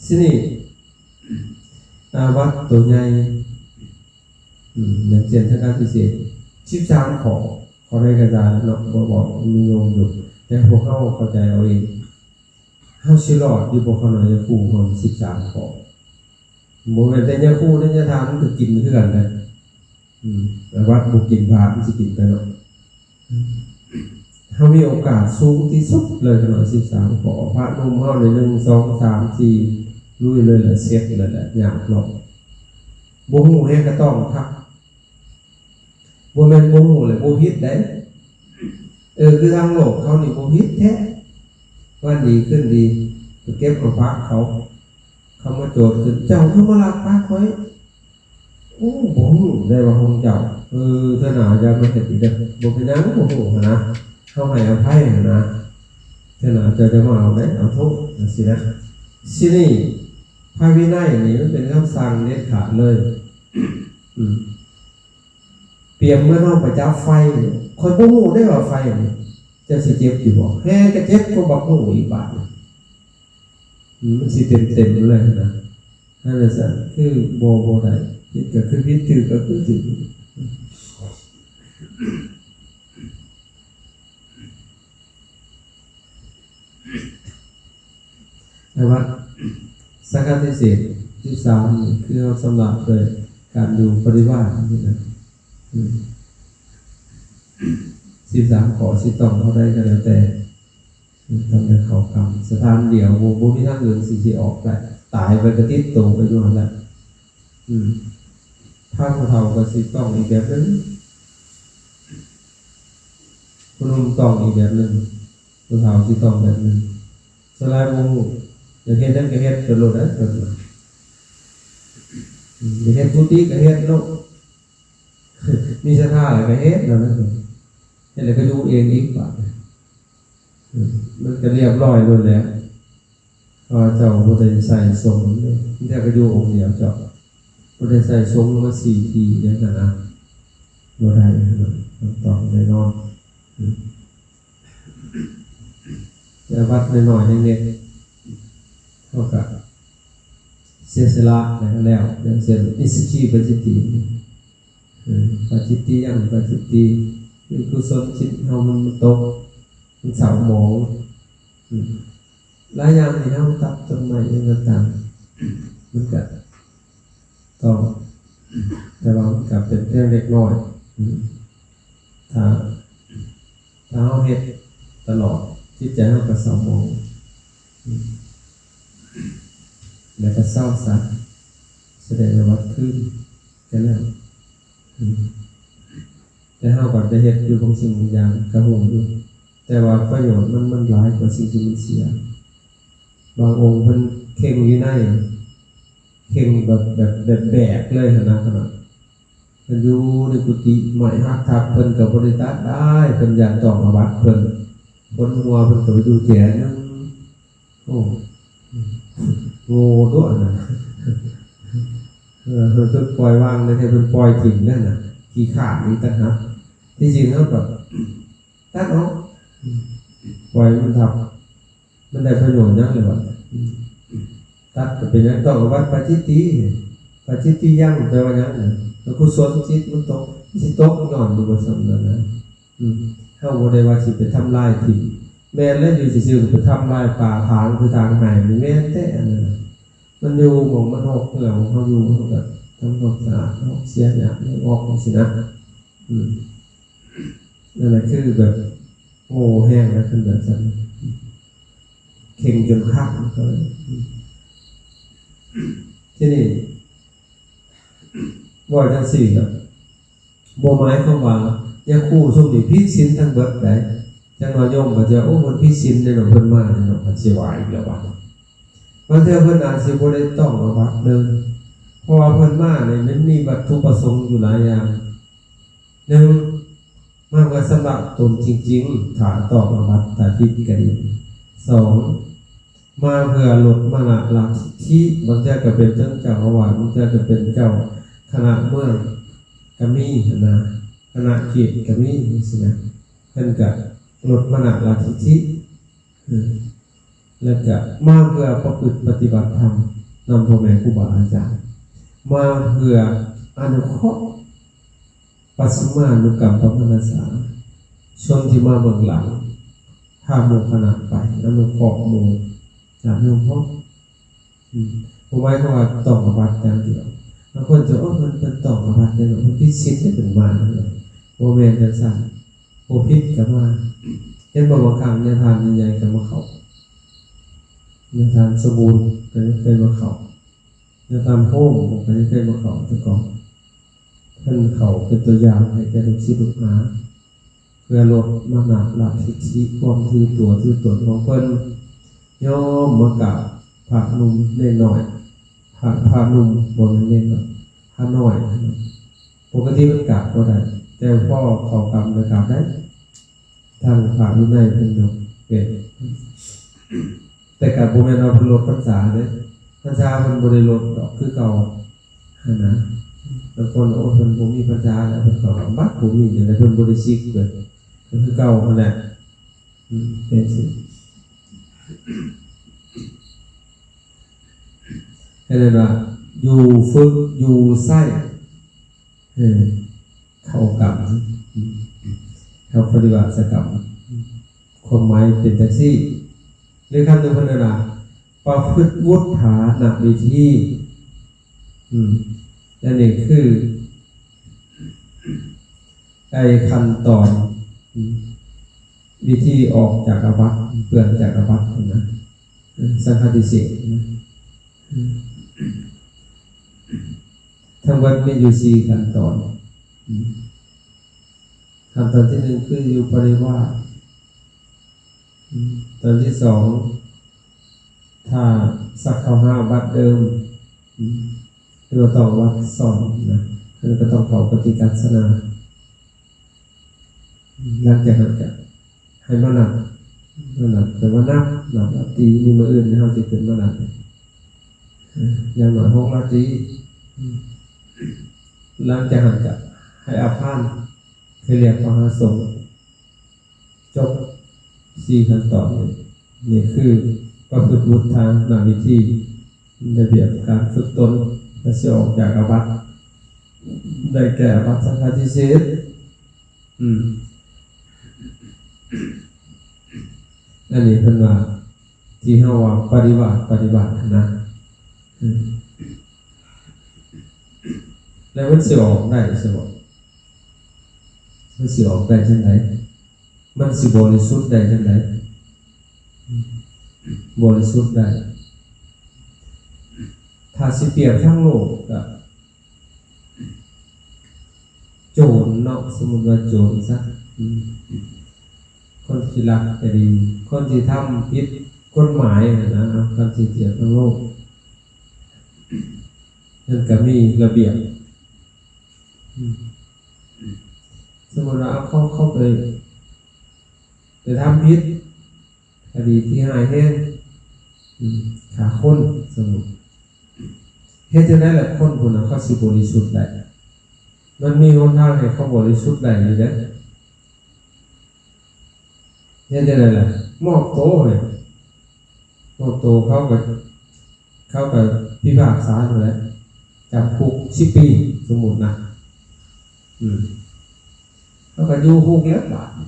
ທີນີ້ ອາ ວັດໂຕໃຫຍ່ ອືມ ຢ່າງເຊັ່ນ ທະການພິເສດ ສິບສາມຂໍ້ ຂໍ້ໃດກໍຕາມເນາະ ບໍ່ບອກ ມີໂຍມຢູ່ ແຕ່ພວກເຮົາເຂົ້າໃຈເອົາເອງ. ເຮົາຊິລອດຢູ່ບໍ່ ຂະນ້ອຍຍາຄູເຮົາສິບສາມຂໍ້? ບໍ່ແມ່ນແຕ່ຍາຄູເດ້ ຍາທານມັນກໍກິນຄືກັນເດ້. ອືມ ແຕ່ວັດບໍ່ກິນ ພະມັນຊິກິນໄປເນາະ. ເຮົາມີໂອກາດສູງທີ່ສຸດເລີຍ ຂະນ້ອຍສິບສາມຂໍ້. ພະໜຸ່ມເຮົານີ້ ໜຶ່ງ ສອງ ສາມ ສີ່ ລຸຍເລີຍແຫຼະ ເສັດເລີຍແຫຼະ ຍາກເນາະ. ບໍ່ຮູ້ແຮງກະຕ້ອງຄັກ. ບໍ່ແມ່ນບໍ່ຮູ້ແຫຼະ ບໍ່ຜິດໃດ. ເອີ ຄືທາງໂລກເຂົານີ້ບໍ່ຜິດແທ້ ວັນດີຄືນດີ ໄປເກັບເອົາຜັກເຂົາ ເຂົາມາໂຈດຂຶ້ນ ເຈົ້າຄືມາລັກຜັກຂ້ອຍ? ໂອ້ ບໍ່ຮູ້ໄດ້ວ່າຂອງເຈົ້າ. ເອີ ເທື່ອໜ້າຢ່າມາເຮັດອີກເດີ. ບໍ່ເປັນຫຍັງ ບໍ່ຮູ້ຫັ້ນນະ ເຮົາໃຫ້ອະໄພຫັ້ນນະ ເທື່ອໜ້າເຈົ້າຈະມາເອົາໄດ໋ ເອົາໂທດ ຈັ່ງຊີ້ນະ. ທີນີ້ ພະວິໄນນີ້ມັນເປັນຄຳສັ່ງເດັດຂາດເລີຍ. ອືມ ປຽບເໝືອນເຮົາໄປຈັບໄຟ ຂ້ອຍບໍ່ຮູ້ເດ້ວ່າໄຟນີ້ຈະຊິເຈັບຢູ່ບໍ່ ແຮງກະເຈັບກວ່າບັກຫູອີກບາດນີ້. ອືມ ມັນຊິເຕັມໆເລີຍຫັ້ນນະ. ຫັ້ນລະຊັ້ນ ຄືບໍ່ ບໍ່ໄດ້ ຜິດກໍຄືຜິດ ຖືກກໍຄືຖືກ. ແຕ່ວ່າສັງຄະຕິເສດສິບສາມນີ້ ຄືເຮົາຊຳລະດ້ວຍການຢູ່ປະລິວານນີ້ນະ. ອືມ ສິບສາມຂໍ້ ສິບສອງ ເທົ່າໃດກໍແລ້ວແຕ່ ຕ້ອງໄດ້ເຂົ້າກຳສະຖານດຽວ ບໍ່ ບໍ່ມີທາງອື່ນຊິ ຊິອອກໄດ້ ຕາຍໄປກໍຕິດໂຕໄປຢູ່ຫັ້ນແຫຼະ. ອືມ ພະຜູ້ເຖົ້າກໍຊິຕ້ອງອີກແບບໜຶ່ງ ຜູ້ໜຸ່ມຕ້ອງອີກແບບໜຶ່ງ ຜູ້ເຖົ້າຊິຕ້ອງແບບໜຶ່ງ. ສ່ວນຫຼາຍບໍ່ຮູ້ ຢາກເຮັດຫຍັງກໍເຮັດໄປໂລດເດີ ເພິ່ນວ່າ ອືມ ຢາກເຮັດກຸຕິກໍເຮັດໂລດ ມີສັດທາແລ້ວກໍເຮັດແລ້ວນະ ເຮັດແລ້ວກໍຢູ່ເອງອີກບາດນີ້. ເອີ ມັນກໍລຽບຮ້ອຍໂລດແຫຼະ ເພາະວ່າເຈົ້າບໍ່ໄດ້ໃສ່ສົງເດ້ ບາງເທື່ອກໍຢູ່ອົງດຽວເຈົ້າ ບໍ່ໄດ້ໃສ່ສົງມາສີ່ປີຈັ່ງຊັ້ນນະ ບໍ່ໄດ້ ມັນຕ້ອງແນ່ນອນ. ແຕ່ວັດນ້ອຍໆ ເລັກໆ ເຮົາກໍເສຍສະຫຼະແລ້ວກໍແລ້ວ ຢ່າງເຊັ່ນ ນິດສະກີປາຈິດຕິ ເອີ ປາຈິດຕິຍັງ ປາຈິດຕິ ຄືກຸສົນຈິດເຮົາມັນຕົກ ມັນເສົ້າໝອງ. ອືມ ຫຼາຍຢ່າງທີ່ເຮົາຕັດຕົ້ນໄມ້ຫຍັງຕ່າງໆ ມັນກະຕ້ອງ ແຕ່ວ່າມັນກະເປັນພຽງເລັກນ້ອຍ. ອືມ ຖ້າ ຖ້າເຮົາເຮັດຕະຫຼອດ ຈິດໃຈເຮົາກະເສົ້າໝອງ ອືມ ແລ້ວກະເຊົາຊະ ສະແດງວ່າວັດຄືນ ແລ້ວ ອືມ ແຕ່ເຮົາກໍໄດ້ເຮັດຢູ່ບາງສິ່ງບາງຢ່າງກໍຮູ້ຢູ່ ແຕ່ວ່າປະໂຫຍດມັນ ມັນຫຼາຍກວ່າສິ່ງທີ່ມັນເສຍ. ບາງອົງເພິ່ນເຄັ່ງວິໄນ ເຄັ່ງແບບ ແບບ ແບບແບກເລີຍຫັ້ນນະ ຂະໜາດເພິ່ນຢູ່ໃນກຸຕິ ໄມ້ຫັກທັບເພິ່ນກໍບໍ່ໄດ້ຕັດໄດ້ ເພິ່ນຢ້ານຕ້ອງອາບັດ ເພິ່ນຄົນຫົວເພິ່ນກໍໄປຢູ່ແຈໜຶ່ງ. ໂອ້ ໂງ່ຕົວະນັ້ນ ເອີ ເພິ່ນ ເພິ່ນປ່ອຍວາງໄດ້ແທ້ ເພິ່ນປ່ອຍຖິ້ມນັ້ນນະ. ຂີ້ຄ້ານອີກຕ່າງຫາກ. ທີ່ຈິງເຮົາກໍຕັດອອກ ອືມ ປ່ອຍມັນທັບ ມັນໄດ້ປະໂຫຍດຫຍັງເລີຍວະ? ອືມ ຕັດກໍເປັນຫຍັງ? ຕ້ອງອາບັດປາຈິດຕິ. ປາຈິດຕິຍັງແປວ່າຫຍັງ? ອະກຸສົນຈິດມັນຕົກ ຊິຕົກຍ້ອນຢູ່ບໍ່ສ່ຳນັ້ນນະ. ອືມ ເຮົາບໍ່ໄດ້ວ່າຊິໄປທຳລາຍຖິ້ມ. ແມ່ນແລ້ວ ຢູ່ຊື່ໆ ໄປທຳລາຍປ່າຖາງ ຄືຖາງໄຮ່ນີ້ ແມ່ນແທ້ອັນນັ້ນນະ. ມັນຢູ່ໝ່ອງມັນຮອກເຮືອຂອງເຮົາຢູ່ ເຮົາກໍທຳຄວາມສະອາດ ເຮົາເສຍຫຍ້າເຮັດອອກຈັ່ງຊີ້ນະ. ອືມ ນັ້ນແຫຼະ ຄືແບບໂງ່ແຮງນະ ຄັນແບບຊັ້ນ ເຄັ່ງຈົນຄັກ. ທີນີ້ ເວົ້າຈັ່ງຊີ້ກໍບໍ່ໝາຍຄວາມວ່າ ຍາຄູຊຸມນີ້ຜິດສິນທັງເບິດໃດ. ຈັກໜ່ອຍໂຍມກໍຈະ ໂອ້ ເພິ່ນຜິດສິນເດ້ເນາະ ເພິ່ນມາເດ້ເນາະ ເພິ່ນຊິວ່າອີກແລ້ວບາດນີ້. ບາງເທື່ອເພິ່ນອາດຊິບໍ່ໄດ້ຕ້ອງອາບັດເລີຍ ເພາະວ່າເພິ່ນມານີ້ມັນມີວັດຖຸປະສົງຢູ່ຫຼາຍຢ່າງ. ໜຶ່ງ ມາເພື່ອຊຳລະຕົນຈິງໆ ຖ້າຕ້ອງອາບັດ ຖ້າຜິດກໍດີ. ສອງ ມາເພື່ອລົດມານະລາທິດຖິ ບາງເທື່ອກໍເປັນເຖິງເຈົ້າອາວາດ ບາງເທື່ອກໍເປັນເຈົ້າຄະນະເມືອງກໍມີຫັ້ນນະ ຄະນະເຂດກໍມີຈັ່ງຊີ້ນະ. ເພິ່ນກໍລົດມານະລາທິດຖິ ເອີ ແລ້ວກະມາເພື່ອປະພຶດປະຕິບັດທຳນຳພໍ່ແມ່ຄູບາອາຈານ ມາເພື່ອອະນຸເຄາະປັດສະມານຸກຳປະມານະສາ ຊົນທີ່ມາເບື້ອງຫຼັງ ພາໝູ່ຄະນະໄປ ອະນຸເຄາະໝູ່ຍາດໂຍມເຮົາ. ອືມ ບໍ່ໝາຍຄວາມວ່າຕ້ອງອາບັດຢ່າງດຽວ. ບາງຄົນຈະ ໂອ້ ເພິ່ນ ເພິ່ນຕ້ອງອາບັດແນ່ນອນ ເພິ່ນຜິດສິນເດ້ ເພິ່ນມາ. ບໍ່ແມ່ນຈັ່ງຊັ້ນ. ບໍ່ຜິດກໍມາ. ເຫັນບໍ່ ບາງຄັ້ງຍາທ່ານໃຫຍ່ໆກໍມາເຂົ້າ, ຍາທ່ານສົມບູນກໍຍັງເຄີຍມາເຂົ້າ, ຍາທ່ານໂຮມກໍຍັງເຄີຍມາເຂົ້າແຕ່ກ່ອນ. ເພິ່ນເຂົ້າເປັນຕົວຢ່າງໃຫ້ແກ່ລູກສິດລູກຫາ ເພື່ອລົດມານະລາທິດຖິ ຄວາມຖືຕົວຖືຕົນຂອງເພິ່ນ. ຍອມມາກາບພະໜຸ່ມເນນນ້ອຍ, ພະ ພະໜຸ່ມ ບໍ່ແມ່ນເນນນ້ອຍ, ພະນ້ອຍ. ປົກກະຕິມັນກາບບໍ່ໄດ້, ແຕ່ພໍເຂົ້າກຳແລ້ວກາບໄດ້. ທາງພະວິໄນເພິ່ນຍົກເວັ້ນ, ແຕ່ກໍບໍ່ແມ່ນວ່າເພິ່ນລົດພັນສາເດ້, ພັນສາເພິ່ນບໍ່ໄດ້ລົດດອກ ຄືເກົ່າຫັ້ນນະ. ບາງຄົນ ໂອ້ ເພິ່ນບໍ່ມີພັນສາແລ້ວ ເພິ່ນກໍບັດບໍ່ມີຈັ່ງໃດ ເພິ່ນບໍ່ໄດ້ສິກເລີຍ ກໍຄືເກົ່າຫັ້ນແຫຼະ. ອືມ ເປັນຊີ້ ເອີ້ນວ່າ ຢູ່ຝຶກ ຢູ່ໃຊ້ ເອີ ເຂົ້າກຳ ເຂົ້າປະຕິບັດສະກຳ. ຄວາມໝາຍເປັນຈັ່ງຊີ້ ຫຼືຄຳໜຶ່ງເພິ່ນເອີ້ນວ່າ ປະພຶດວຸດຖານະວິທີ. ອືມ ອັນນີ້ຄືໄອ້ຂັ້ນຕອນ ອືມ ວິທີອອກຈາກອາບັດ ເປື້ອນຈາກອາບັດນະ ເອີ ສັງຄະຕິເສດນະ. ອືມ ທັງໝົດມີຢູ່ສີ່ຂັ້ນຕອນ. ອືມ ຂັ້ນຕອນທີໜຶ່ງຄືຢູ່ປະລິວາດ. ອືມ ຕອນທີສອງ ຖ້າສັກເຂົ້າຫາອາບັດເດີມ ອືມ ຫຼືວ່າຕ້ອງອາບັດຊ້ອນນະ ເພິ່ນກໍຕ້ອງເຂົ້າປະຕິກັດສະນາ. ອືມ ຫຼັງຈາກນັ້ນກໍໃຫ້ມານັບ, ມານັບ ແປວ່ານັບ, ນັບລາຕີ. ນີ້ມື້ອື່ນເຮົາຊິຂຶ້ນມານັບ ເອີ ຢ່າງໜ້ອຍຫົກລາຕີ. ອືມ ຫຼັງຈາກນັ້ນກໍໃຫ້ອາພານ ຄືລຽກມະຫາສົງ. ຈົບສີ່ຂັ້ນຕອນນີ້ ນີ້ຄືປະພຶດວຸດທານະວິທີ ລະບຽບການຝຶກຕົນ ແລະ ຊິອອກຈາກອາບັດ ໄດ້ແກ່ອາບັດສັງຄະຕິເສດ. ອືມ ອັນນີ້ເພິ່ນວ່າ ທີ່ເຮົາວ່າປະລິວາດ ປະລິວາດຫັ້ນນະ. ອືມ ແລ້ວມັນຊິອອກໄດ້ຊັ້ນບໍ? ມັນຊິອອກໄດ້ຈັ່ງໃດ? ມັນຊິບໍລິສຸດໄດ້ຈັ່ງໃດ? ບໍລິສຸດໄດ້ ຖ້າຊິປຽບທາງໂລກກະໂຈນເນາະ, ສົມມຸດວ່າໂຈນຊະ ອືມ ຄົນຂີ້ລັກກະດີ, ຄົນທີ່ທຳຜິດກົດໝາຍຫັ້ນນະ, ຄັນຊິປຽບທາງໂລກ ມັນກະມີລະບຽບ. ອືມ ສົມມຸດວ່າເຂົາ ເຂົາໄປ ໄປທຳຜິດຄະດີທີ່ຮ້າຍແຮງ ອືມ ຂ້າຄົນ ສົມມຸດ, ເຮັດຈັ່ງໃດລະຄົນຜູ້ນັ້ນເຂົາຊິບໍລິສຸດໄດ້? ມັນມີຫົນທາງໃຫ້ເຂົາບໍລິສຸດໄດ້ຢູ່ເດ້. ເຮັດຈັ່ງໃດລະ? ມອບໂຕເວີຍ. ມອບໂຕ ເຂົາກໍ ເຂົາກໍພິພາກສາຫັ້ນແຫຼະ ຈຳຄຸກສິບປີ ສົມມຸດນະ. ອືມ ເຂົາກໍຢູ່ຄຸກແລ້ວບາດນີ້.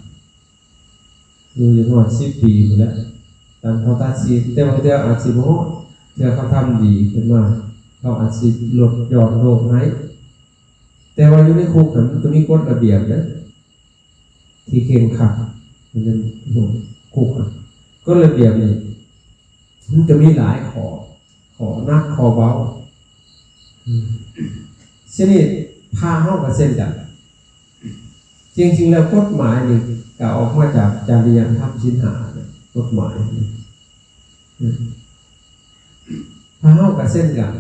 ຢູ່ ຢູ່ຮອດສິບປີພຸ້ນແຫຼະ ຕາມເຂົາຕັດສິນ. ແຕ່ບາງເທື່ອອາດຊິບໍ່ຮອດ ເທື່ອເຂົາທຳດີຂຶ້ນມາ ເຂົາອາດຊິລົດຢ່ອນໂທດໃຫ້. ແຕ່ວ່າຢູ່ໃນຄຸກຫັ້ນ ມັນກໍມີກົດລະບຽບເດ້ ທີ່ເຄັ່ງຄັດ. ມັນເປັນຄຸກຫັ້ນ ກົດລະບຽບນີ້ ມັນກໍມີຫຼາຍຂໍ້ ຂໍ້ໜັກຂໍ້ເບົາ. ອືມ ທີນີ້ພະເຮົາກໍເຊັ່ນກັນ. ຈິງໆແລ້ວກົດໝາຍນີ້ກໍອອກມາຈາກຈະລິຍະທຳສິນຫ້າ ກົດໝາຍນີ້. ອືມ ພະເຮົາກໍເຊັ່ນກັນ.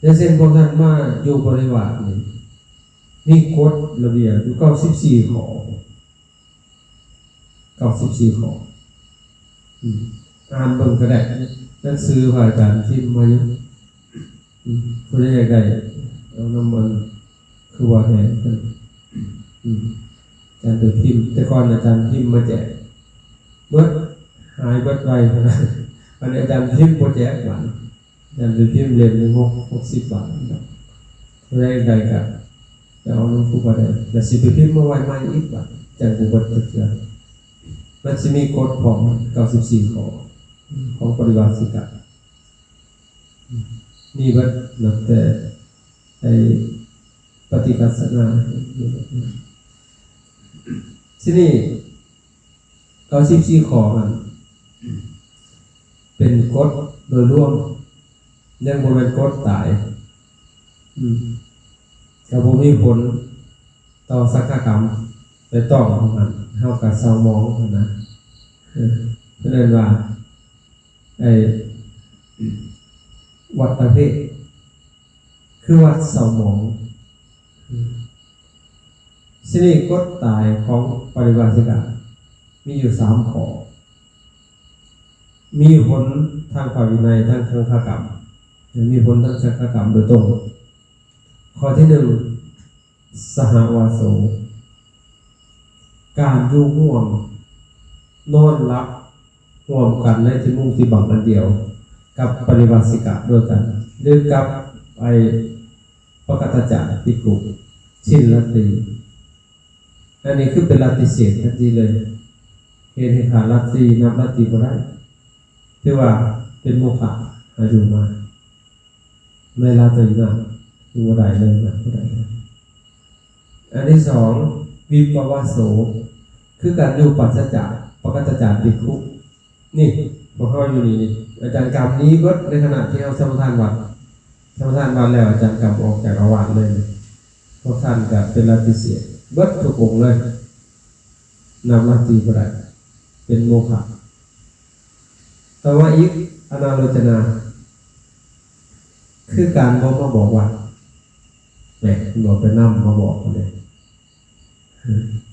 ຢ່າງເຊັ່ນ ພວກທ່ານມາຢູ່ບໍລິວາດນີ້ ມີກົດລະບຽບຢູ່ເກົ້າສິບສີ່ຂໍ້. ເກົ້າສິບສີ່ຂໍ້. ອືມ ອ່ານເບິ່ງກໍໄດ້ ໜັງສືພະອາຈານພິມມາຢູ່. ອືມ ຜູ້ໃດຢາກໄດ້ ເອົານຳ ອັນ ຄູບາແຮງເພິ່ນ. ອືມ ອາຈານໄປພິມ ແຕ່ກ່ອນອາຈານພິມມາແຈກເບິດ ຫາຍເບິດໄວຂະໜາດ. ອັນນີ້ອາຈານພິມບໍ່ແຈກບາດນີ້. ອາຈານໄປພິມເຫຼັ້ມໜຶ່ງ ຫົກ ຫົກສິບບາດ. ຜູ້ໃດຢາກໄດ້ກໍໄປເອົານຳຄູບາແດງ ແລ້ວຊິໄປພິມມາໄວ້ໃໝ່ອີກບາດ ຈັ່ງບໍ່ເບິດຈັກເທື່ອ. ມັນຊິມີກົດພ້ອມ ເກົ້າສິບສີ່ຂໍ້ ຂອງປະລິວາສິກະ ມີເບິດ ນັບແຕ່ໄອ້ປະຕິກັດສະນາ. ທີນີ້ ເກົ້າສິບສີ່ຂໍ້ນັ້ນ ເປັນກົດໂດຍລວມ ຍັງບໍ່ແມ່ນກົດຕາຍ. ອືມ ກໍບໍ່ມີຜົນຕໍ່ສັງຄະກຳ ແຕ່ຕ້ອງເຮົາຫັ້ນ ເຮົາກໍເສົ້າໝອງຫັ້ນນະ. ເອີ ເພິ່ນເອີ້ນວ່າ ໄອ້ ວັດຕະເພດ ຄືວັດເສົ້າໝອງ. ອືມ ທີນີ້ກົດຕາຍຂອງປະລິວາສິກະມີຢູ່ສາມຂໍ້ ມີຜົນທາງພະວິໄນ ທາງສັງຄະກຳ ມີຜົນທາງສັງຄະກຳໂດຍຕົງ. ຂໍ້ທີໜຶ່ງ ສະຫະວາໂສ ການຢູ່ຮ່ວມ ນອນຫຼັບຮ່ວມກັນໃນທີ່ມຸງທີ່ບັງອັນດຽວກັບປະລິວາສິກະດ້ວຍກັນ ຫຼື ກັບໄອ້ປະກັດຕະຈານພິກຂຸ ສິ້ນລາຕີ. ອັນນີ້ຄືເປັນລາຕິເສດທັນທີເລີຍ. ເຮັດໃຫ້ຂາດລາຕີ ນັບລາຕີບໍ່ໄດ້ ຖືວ່າເປັນໂມຄະ ອາຍຸມາ ໃນລາຕີນະ ຄືບໍ່ໄດ້ເລີຍນະ ບໍ່ໄດ້ເລີຍ. ອັນທີສອງ ວິປະວາໂສ ຄືການຢູ່ປັດສະຈາກປະກັດຕະຈານພິກຂຸ. ນີ້ ພວກເຮົາຢູ່ນີ້ ນີ້ ອາຈານກຳນີ້ເບິດ ໃນຂະນະທີ່ເຮົາສະມາທານວັດ ສະມາທານວັດແລ້ວ ອາຈານກຳອອກຈາກອາວາດເລີຍ. ພວກທ່ານກໍເປັນລາຕິເສດເບິດທຸກອົງເລີຍ ນັບລາຕີບໍ່ໄດ້ ເປັນໂມຄະ. ຕໍ່ມາອີກ ອະນາໂລຈະນາ ຄືການບໍ່ມາບອກວັດ. ແມ່ນບໍ່ໄປນຳມາບອກເດ້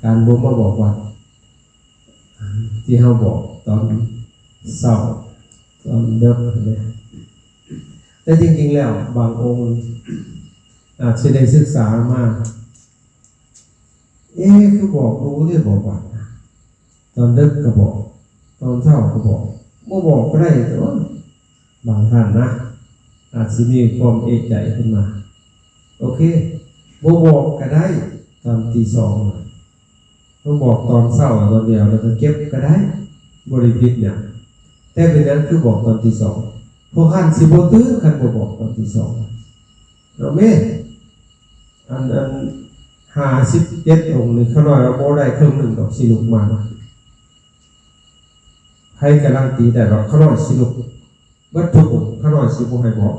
ການບໍ່ມາບອກວັດ ທີ່ເຮົາບອກຕອນເຊົ້າ ຕອນເດິກເດ້. ແຕ່ຈິງໆແລ້ວ ບາງອົງອາດຊິໄດ້ສຶກສາມາ ເອ ຄືບອກຮູ້ເດ້ ບອກວ່າຕອນເດິກກໍບອກ ຕອນເຊົ້າກໍບອກ ບໍ່ບອກກໍໄດ້ຕົວະ. ບາງທ່ານນະ ອາດຊິມີຄວາມເອະໃຈຂຶ້ນມາ ໂອເຄ ບໍ່ບອກກໍໄດ້ ຕອນຕີສອງນະ ມາບອກຕອນເຊົ້າຕອນດຽວ ແລ້ວກໍເກັບກໍໄດ້ ບໍ່ໄດ້ຜິດຫຍັງ. ແຕ່ເປັນຫຍັງຄືບອກຕອນຕີສອງ? ພວກທ່ານຊິບໍ່ຕື່ນຄັນບໍ່ບອກຕອນຕີສອງ. ເອົາແມ່ ອັນ ອັນຫ້າສິບເຈັດອົງນີ້ ຂ້ານ້ອຍວ່າບໍ່ໄດ້ເຄິ່ງໜຶ່ງດອກ ຊິລຸກມາ. ໃຜການันตีໄດ້ວ່າຂ້ານ້ອຍຊິລຸກເບິດທຸກອົງ? ຂ້ານ້ອຍຊິບໍ່ໃຫ້ບອກ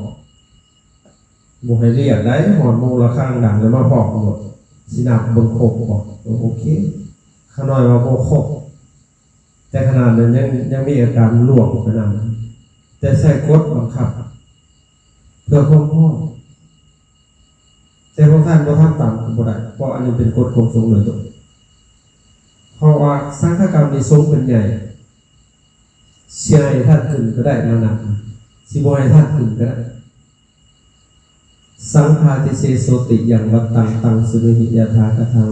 ບໍ່ໃຫ້ລຽກໄດ້. ຮອດໂມງລະຄັງດັງແລ້ວມາພ້ອມໂລດ ຊິນັບເບິ່ງຄົບບໍ່? ໂອເຄ ຂ້ານ້ອຍວ່າບໍ່ຄົບ. ແຕ່ຂະໜາດນັ້ນຍັງ ຍັງມີອາການລ່ວງໄປນຳ ແຕ່ໃຊ້ກົດບັງຄັບເພື່ອຄວາມພ້ອມ. ແຕ່ພວກທ່ານບໍ່ທຳຕາມກໍບໍ່ໄດ້ ເພາະອັນນີ້ເປັນກົດຂອງສົງໂດຍຕົງ. ເພາະວ່າສັງຄະກຳນີ້ສົງເປັນໃຫຍ່ ຊິໃຫ້ທ່ານຂຶ້ນກໍໄດ້ມານັບ ຊິບໍ່ໃຫ້ທ່ານຂຶ້ນກໍໄດ້. ສັງຄາທິເສໂສຕິ ຍັງວັດຕັງ ຕັງສຸເມຫິ ຍະຖາຄະທັງ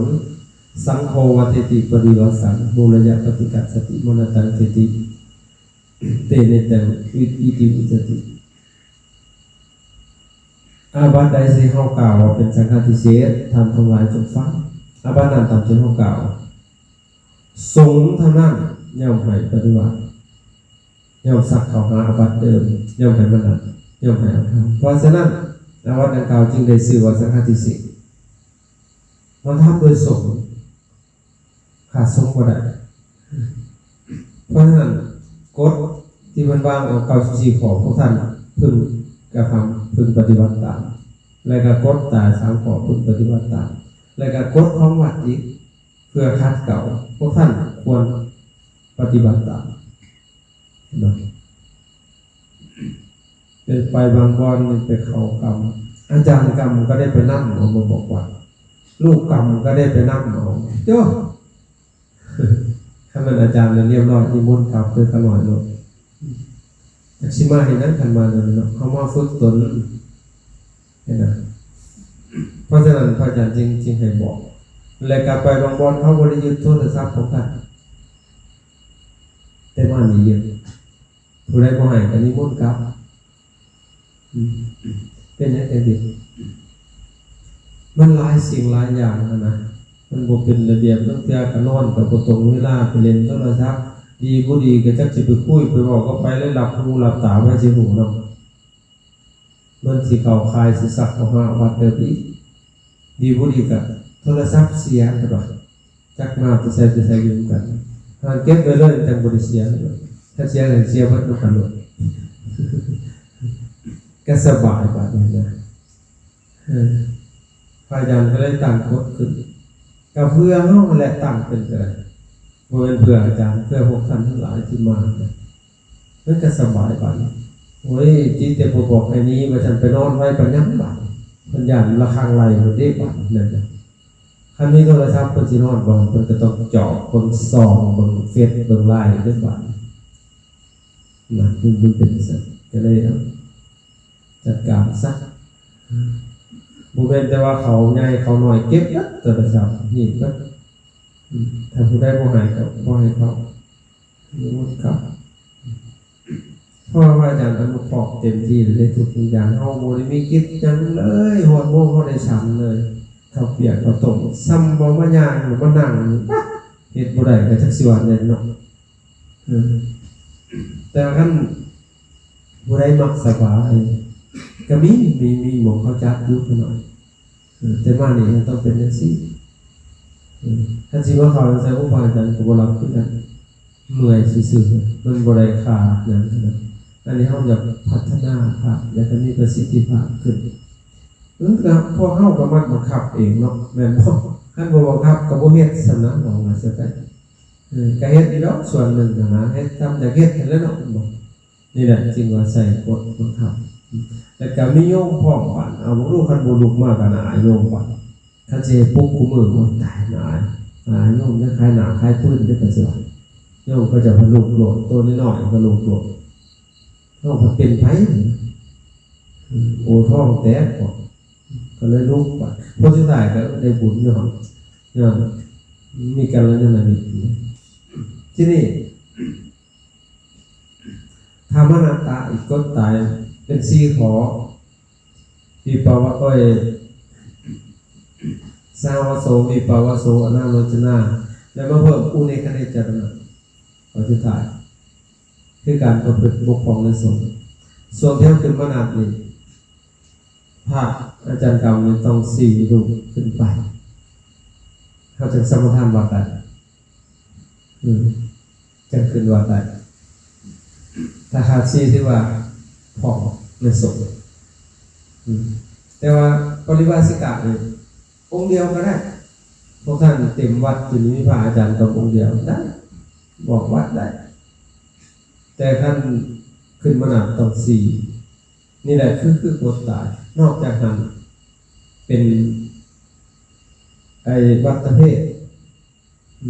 ສັງໂຄວັດຖິຕິ ປະລິວັດສັງ ມຸລະຍະປະຕິກັດສະຕິ ມະນະຕັງເຖຕິ ເຕເນຕັງ ວິ ວິຕິວິຈະຕິ. ອາບັດໃດທີ່ເຮົາກ່າວວ່າເປັນສັງຄາທິເສດ ທ່ານທັງຫຼາຍຈົ່ງຟັງ. ອາບັດນັ້ນຕາມທີ່ເຮົາກ່າວ ສົງເທົ່ານັ້ນຍ່ອມໃຫ້ປະຕິບັດ, ຍ່ອມສັກເຂົ້າຫາອາບັດເດີມ, ຍ່ອມໃຫ້ມັນລະ, ຍ່ອມໃຫ້ອາທານ. ເພາະສະນັ້ນ ອາບັດດັ່ງກ່າວຈຶ່ງໄດ້ຊື່ວ່າສັງຄາທິເສດ. ມາທຳໂດຍສົງ, ຂາດສົງບໍ່ໄດ້. ເພາະສະນັ້ນ ກົດທີ່ເພິ່ນວາງເອົາເກົ້າສິບສີ່ຂໍ້ ພວກທ່ານເພິ່ງກະທຳ, ເພິ່ງປະຕິບັດຕາມ, ແລະກະກົດຕາຍສາມຂໍ້ ເພິ່ງປະຕິບັດຕາມ, ແລະກະກົດຂອງວັດອີກ ເພື່ອຂັດເກົາ, ພວກທ່ານຄວນປະຕິບັດຕາມ. ເຫັນບໍ່? ເປັນໄປບາງບ່ອນນີ້ໄປເຂົ້າກຳ, ອາຈານກຳກໍໄດ້ໄປນຳເອົາມາບອກວັດ, ລູກກຳກໍໄດ້ໄປນຳເອົາ. ໂອ້! ຄັນແມ່ນອາຈານລະລຽບຮ້ອຍ, ນິມົນກັບເລີຍຂ້ານ້ອຍໂລດ. ຈັກຊິມາເຮັດຫຍັງຄັນມາແນວນີ້ເນາະ, ເຮົາມາຝຶກຕົນ. ເຫັນນະ? ເພາະສະນັ້ນພະອາຈານຈຶ່ງ, ຈຶ່ງໃຫ້ບອກ. ແລະກະໄປບາງບ່ອນເຂົາບໍ່ໄດ້ຍຶດໂທລະສັບຂອງທ່ານ, ແຕ່ມານີ້ຍຶດ. ຜູ້ໃດບໍ່ໃຫ້ກະນິມົນກັບ. ອືມ ເປັນຫຍັງຈັ່ງຊີ້? ມັນຫຼາຍສິ່ງຫຼາຍຢ່າງຫັ້ນນະ, ມັນບໍ່ເປັນລະບຽບ. ລາງເທື່ອກະນອນກະບໍ່ຕົງເວລາ, ໄປຫຼິ້ນໂທລະສັບ, ດີບໍ່ດີກະຈັກຊິໄປຄຸຍໄປເວົ້າກັບໃຜ, ເລີຍຫຼັບຫູຫຼັບຕາ, ໃຜຊິຮູ້ນຳ? ມັນຊິເຂົ້າຂ່າຍຊິສັກເຂົ້າຫາວັດເດີອີກ. ດີບໍ່ດີກະໂທລະສັບເສຍ, ເຫັນບໍ່? ຈັກມາແຕ່ໃສແຕ່ໃສຢູ່ນຳກັນ, ຫາເກັບໄວ້ເລີຍ ຈັ່ງບໍ່ໄດ້ເສຍ. ຖ້າເສຍກໍເສຍເບິດນຳກັນໂລດ, ກໍສະບາຍບາດນີ້ນະ. ເອີ ພະອາຈານກໍເລີຍຕັ້ງກົດຂຶ້ນ, ກໍເພື່ອເຮົາຫັ້ນແຫຼະຕັ້ງຂຶ້ນກໍໄດ້, ບໍ່ແມ່ນເພື່ອອາຈານ, ເພື່ອພວກທ່ານທັງຫຼາຍທີ່ມານະ. ມັນກໍສະບາຍບາດນີ້. ໂອ້ຍ ຕິແຕ່ບໍ່ບອກໃຫ້ໜີວ່າຊັ້ນ, ໄປນອນໄວປານຫຍັງບາດ, ເພິ່ນຢ້ານລະຄັງໄລ່ເບິດເດ້ບາດນັ້ນນະ. ຄັນມີໂທລະສັບເພິ່ນຊິນອນບໍ່, ເພິ່ນກໍຕ້ອງຈອກເບິ່ງ ສ່ອງເບິ່ງເຟສເບິ່ງໄລນ໌ເດ້ບາດ. ນະ ມັນ, ມັນເປັນຈັ່ງຊັ້ນ, ກໍເລີຍເອົາ ຈັດການຊະ. ບໍ່ແມ່ນແຕ່ວ່າເຂົາໃຫຍ່ເຂົານ້ອຍເກັບເບິດໂທລະສັບ, ຮີບເບິດ. ອືມ ຖ້າຜູ້ໃດບໍ່ໃຫ້ກໍບໍ່ໃຫ້ເຂົາ. ນິມົນກັບ. ເພາະວ່າພະອາຈານອະນຸເຄາະເຕັມທີ່ເລີຍ ທຸກສິ່ງຢ່າງ. ເຮົາບໍ່ໄດ້ມີກິດຫຍັງເລີຍ, ຮອດໂມງເຮົາໄດ້ສັນເລີຍ, ເຂົ້າປຽກເຂົ້າຕົ້ມ. ສ່ຳບໍ່ມາຍ່າງ ມານັ່ງ, ປະ ເຮັດບໍ່ໄດ້ ກໍຈັກຊິວ່າແນວໃດເນາະ. ເອີ ແຕ່ວ່າຄັນຜູ້ໃດມັກສະບາຍ ກໍມີ, ມີ, ມີໝ່ອງເຂົາຈັດຢູ່ຂ້ານ້ອຍ. ເອີ ແຕ່ມານີ້ມັນຕ້ອງເປັນຈັ່ງຊີ້. ເອີ ຄັນຊິມາເຂົ້າໃສ່ ໂອ້ ພະອາຈານກໍບໍ່ຮັບຄືກັນ, ເມື່ອຍຊື່ໆ, ມັນບໍ່ໄດ້ຄ່າຫຍັງນະ. ອັນນີ້ເຮົາຢາກພັດທະນາພະ ຢາກໃຫ້ມີປະສິດທິພາບຂຶ້ນ. ເອີ ກໍພວກເຮົາກໍມັກບັງຄັບເອງເນາະ, ແມ່ນບໍ່? ຄັນບໍ່ບັງຄັບກໍບໍ່ເຮັດຊັ້ນນະ, ເວົ້າວ່າຊັ້ນໄປ. ເອີ ກໍເຮັດຢູ່ດອກສ່ວນໜຶ່ງຫັ້ນນະ, ເຮັດຕາມຢາກເຮັດຫັ້ນແຫຼະເນາະ, ແມ່ນບໍ່? ນີ້ແຫຼະຈຶ່ງວ່າໃຊ້ກົດບັງຄັບ. ແລ້ວກໍມີໂຍມພ້ອມບາດ, ເອົາ ບໍ່ຮູ້ ຄັນບໍ່ລຸກມາກໍໜ້າອາຍໂຍມບາດ. ຄັນຊິໃຫ້ປຸກຄູ່ມື້, ໂອ້ຍ ຕາຍ ໜ້າອາຍ, ໜ້າອາຍໂຍມ, ຈະຂາຍໜ້າຂາຍປືນເດ້ ປະເຈົ້າ. ໂຍມເຂົາເຈົ້າພັດລຸກໂລດ, ໂຕນ້ອຍໆກໍລຸກໂລດ. ເຮົາພັດເປັນໄຜ? ໂອທ້ອງແຕກບໍ? ກໍເລີຍລຸກບາດ. ຜົນສຸດທ້າຍກໍໄດ້ບຸນຍ້ອນ, ຍ້ອນມີກັນລະຍານະມິດ. ທີນີ້ ທຳມະນາຕະ ອີກກົດຕາຍເປັນສີ່ຂໍ້, ວິປະວະ, ໂອ້ຍ, ສະຫະວະໂສ, ວິປະວະໂສ, ອະນາໂລຈະນາ, ແລ້ວມາເພີ່ມອຸເນຄະເນຈະຕະນະ ຂໍ້ສຸດທ້າຍ ຄືການປະພຶດບົກຜ່ອງໃນສົງ. ຊ່ວງທີ່ເຮົາຂຶ້ນມານັບນີ້ ພະອາຈານກຳນີ້ຕ້ອງສີ່ຮູບຂຶ້ນໄປ ເຮົາຈຶ່ງສະມາທານວັດໄດ້. ອືມ ຈັ່ງຂຶ້ນວັດໄດ້. ຖ້າຂາດສີ່ຖືວ່າຜ່ອງໃນສົງ. ອືມ ແຕ່ວ່າປະລິວາສິກະນີ້ອົງດຽວກໍໄດ້. ພວກທ່ານເຕັມວັດຢູ່ນີ້ ມີພະອາຈານກຳອົງດຽວໄດ້ ບອກວັດໄດ້. ແຕ່ຄັນຂຶ້ນມານັບຕ້ອງສີ່. ນີ້ແຫຼະຄື ຄືກົດຕາຍ. ນອກຈາກນັ້ນເປັນໄອ້ວັດຕະເພດ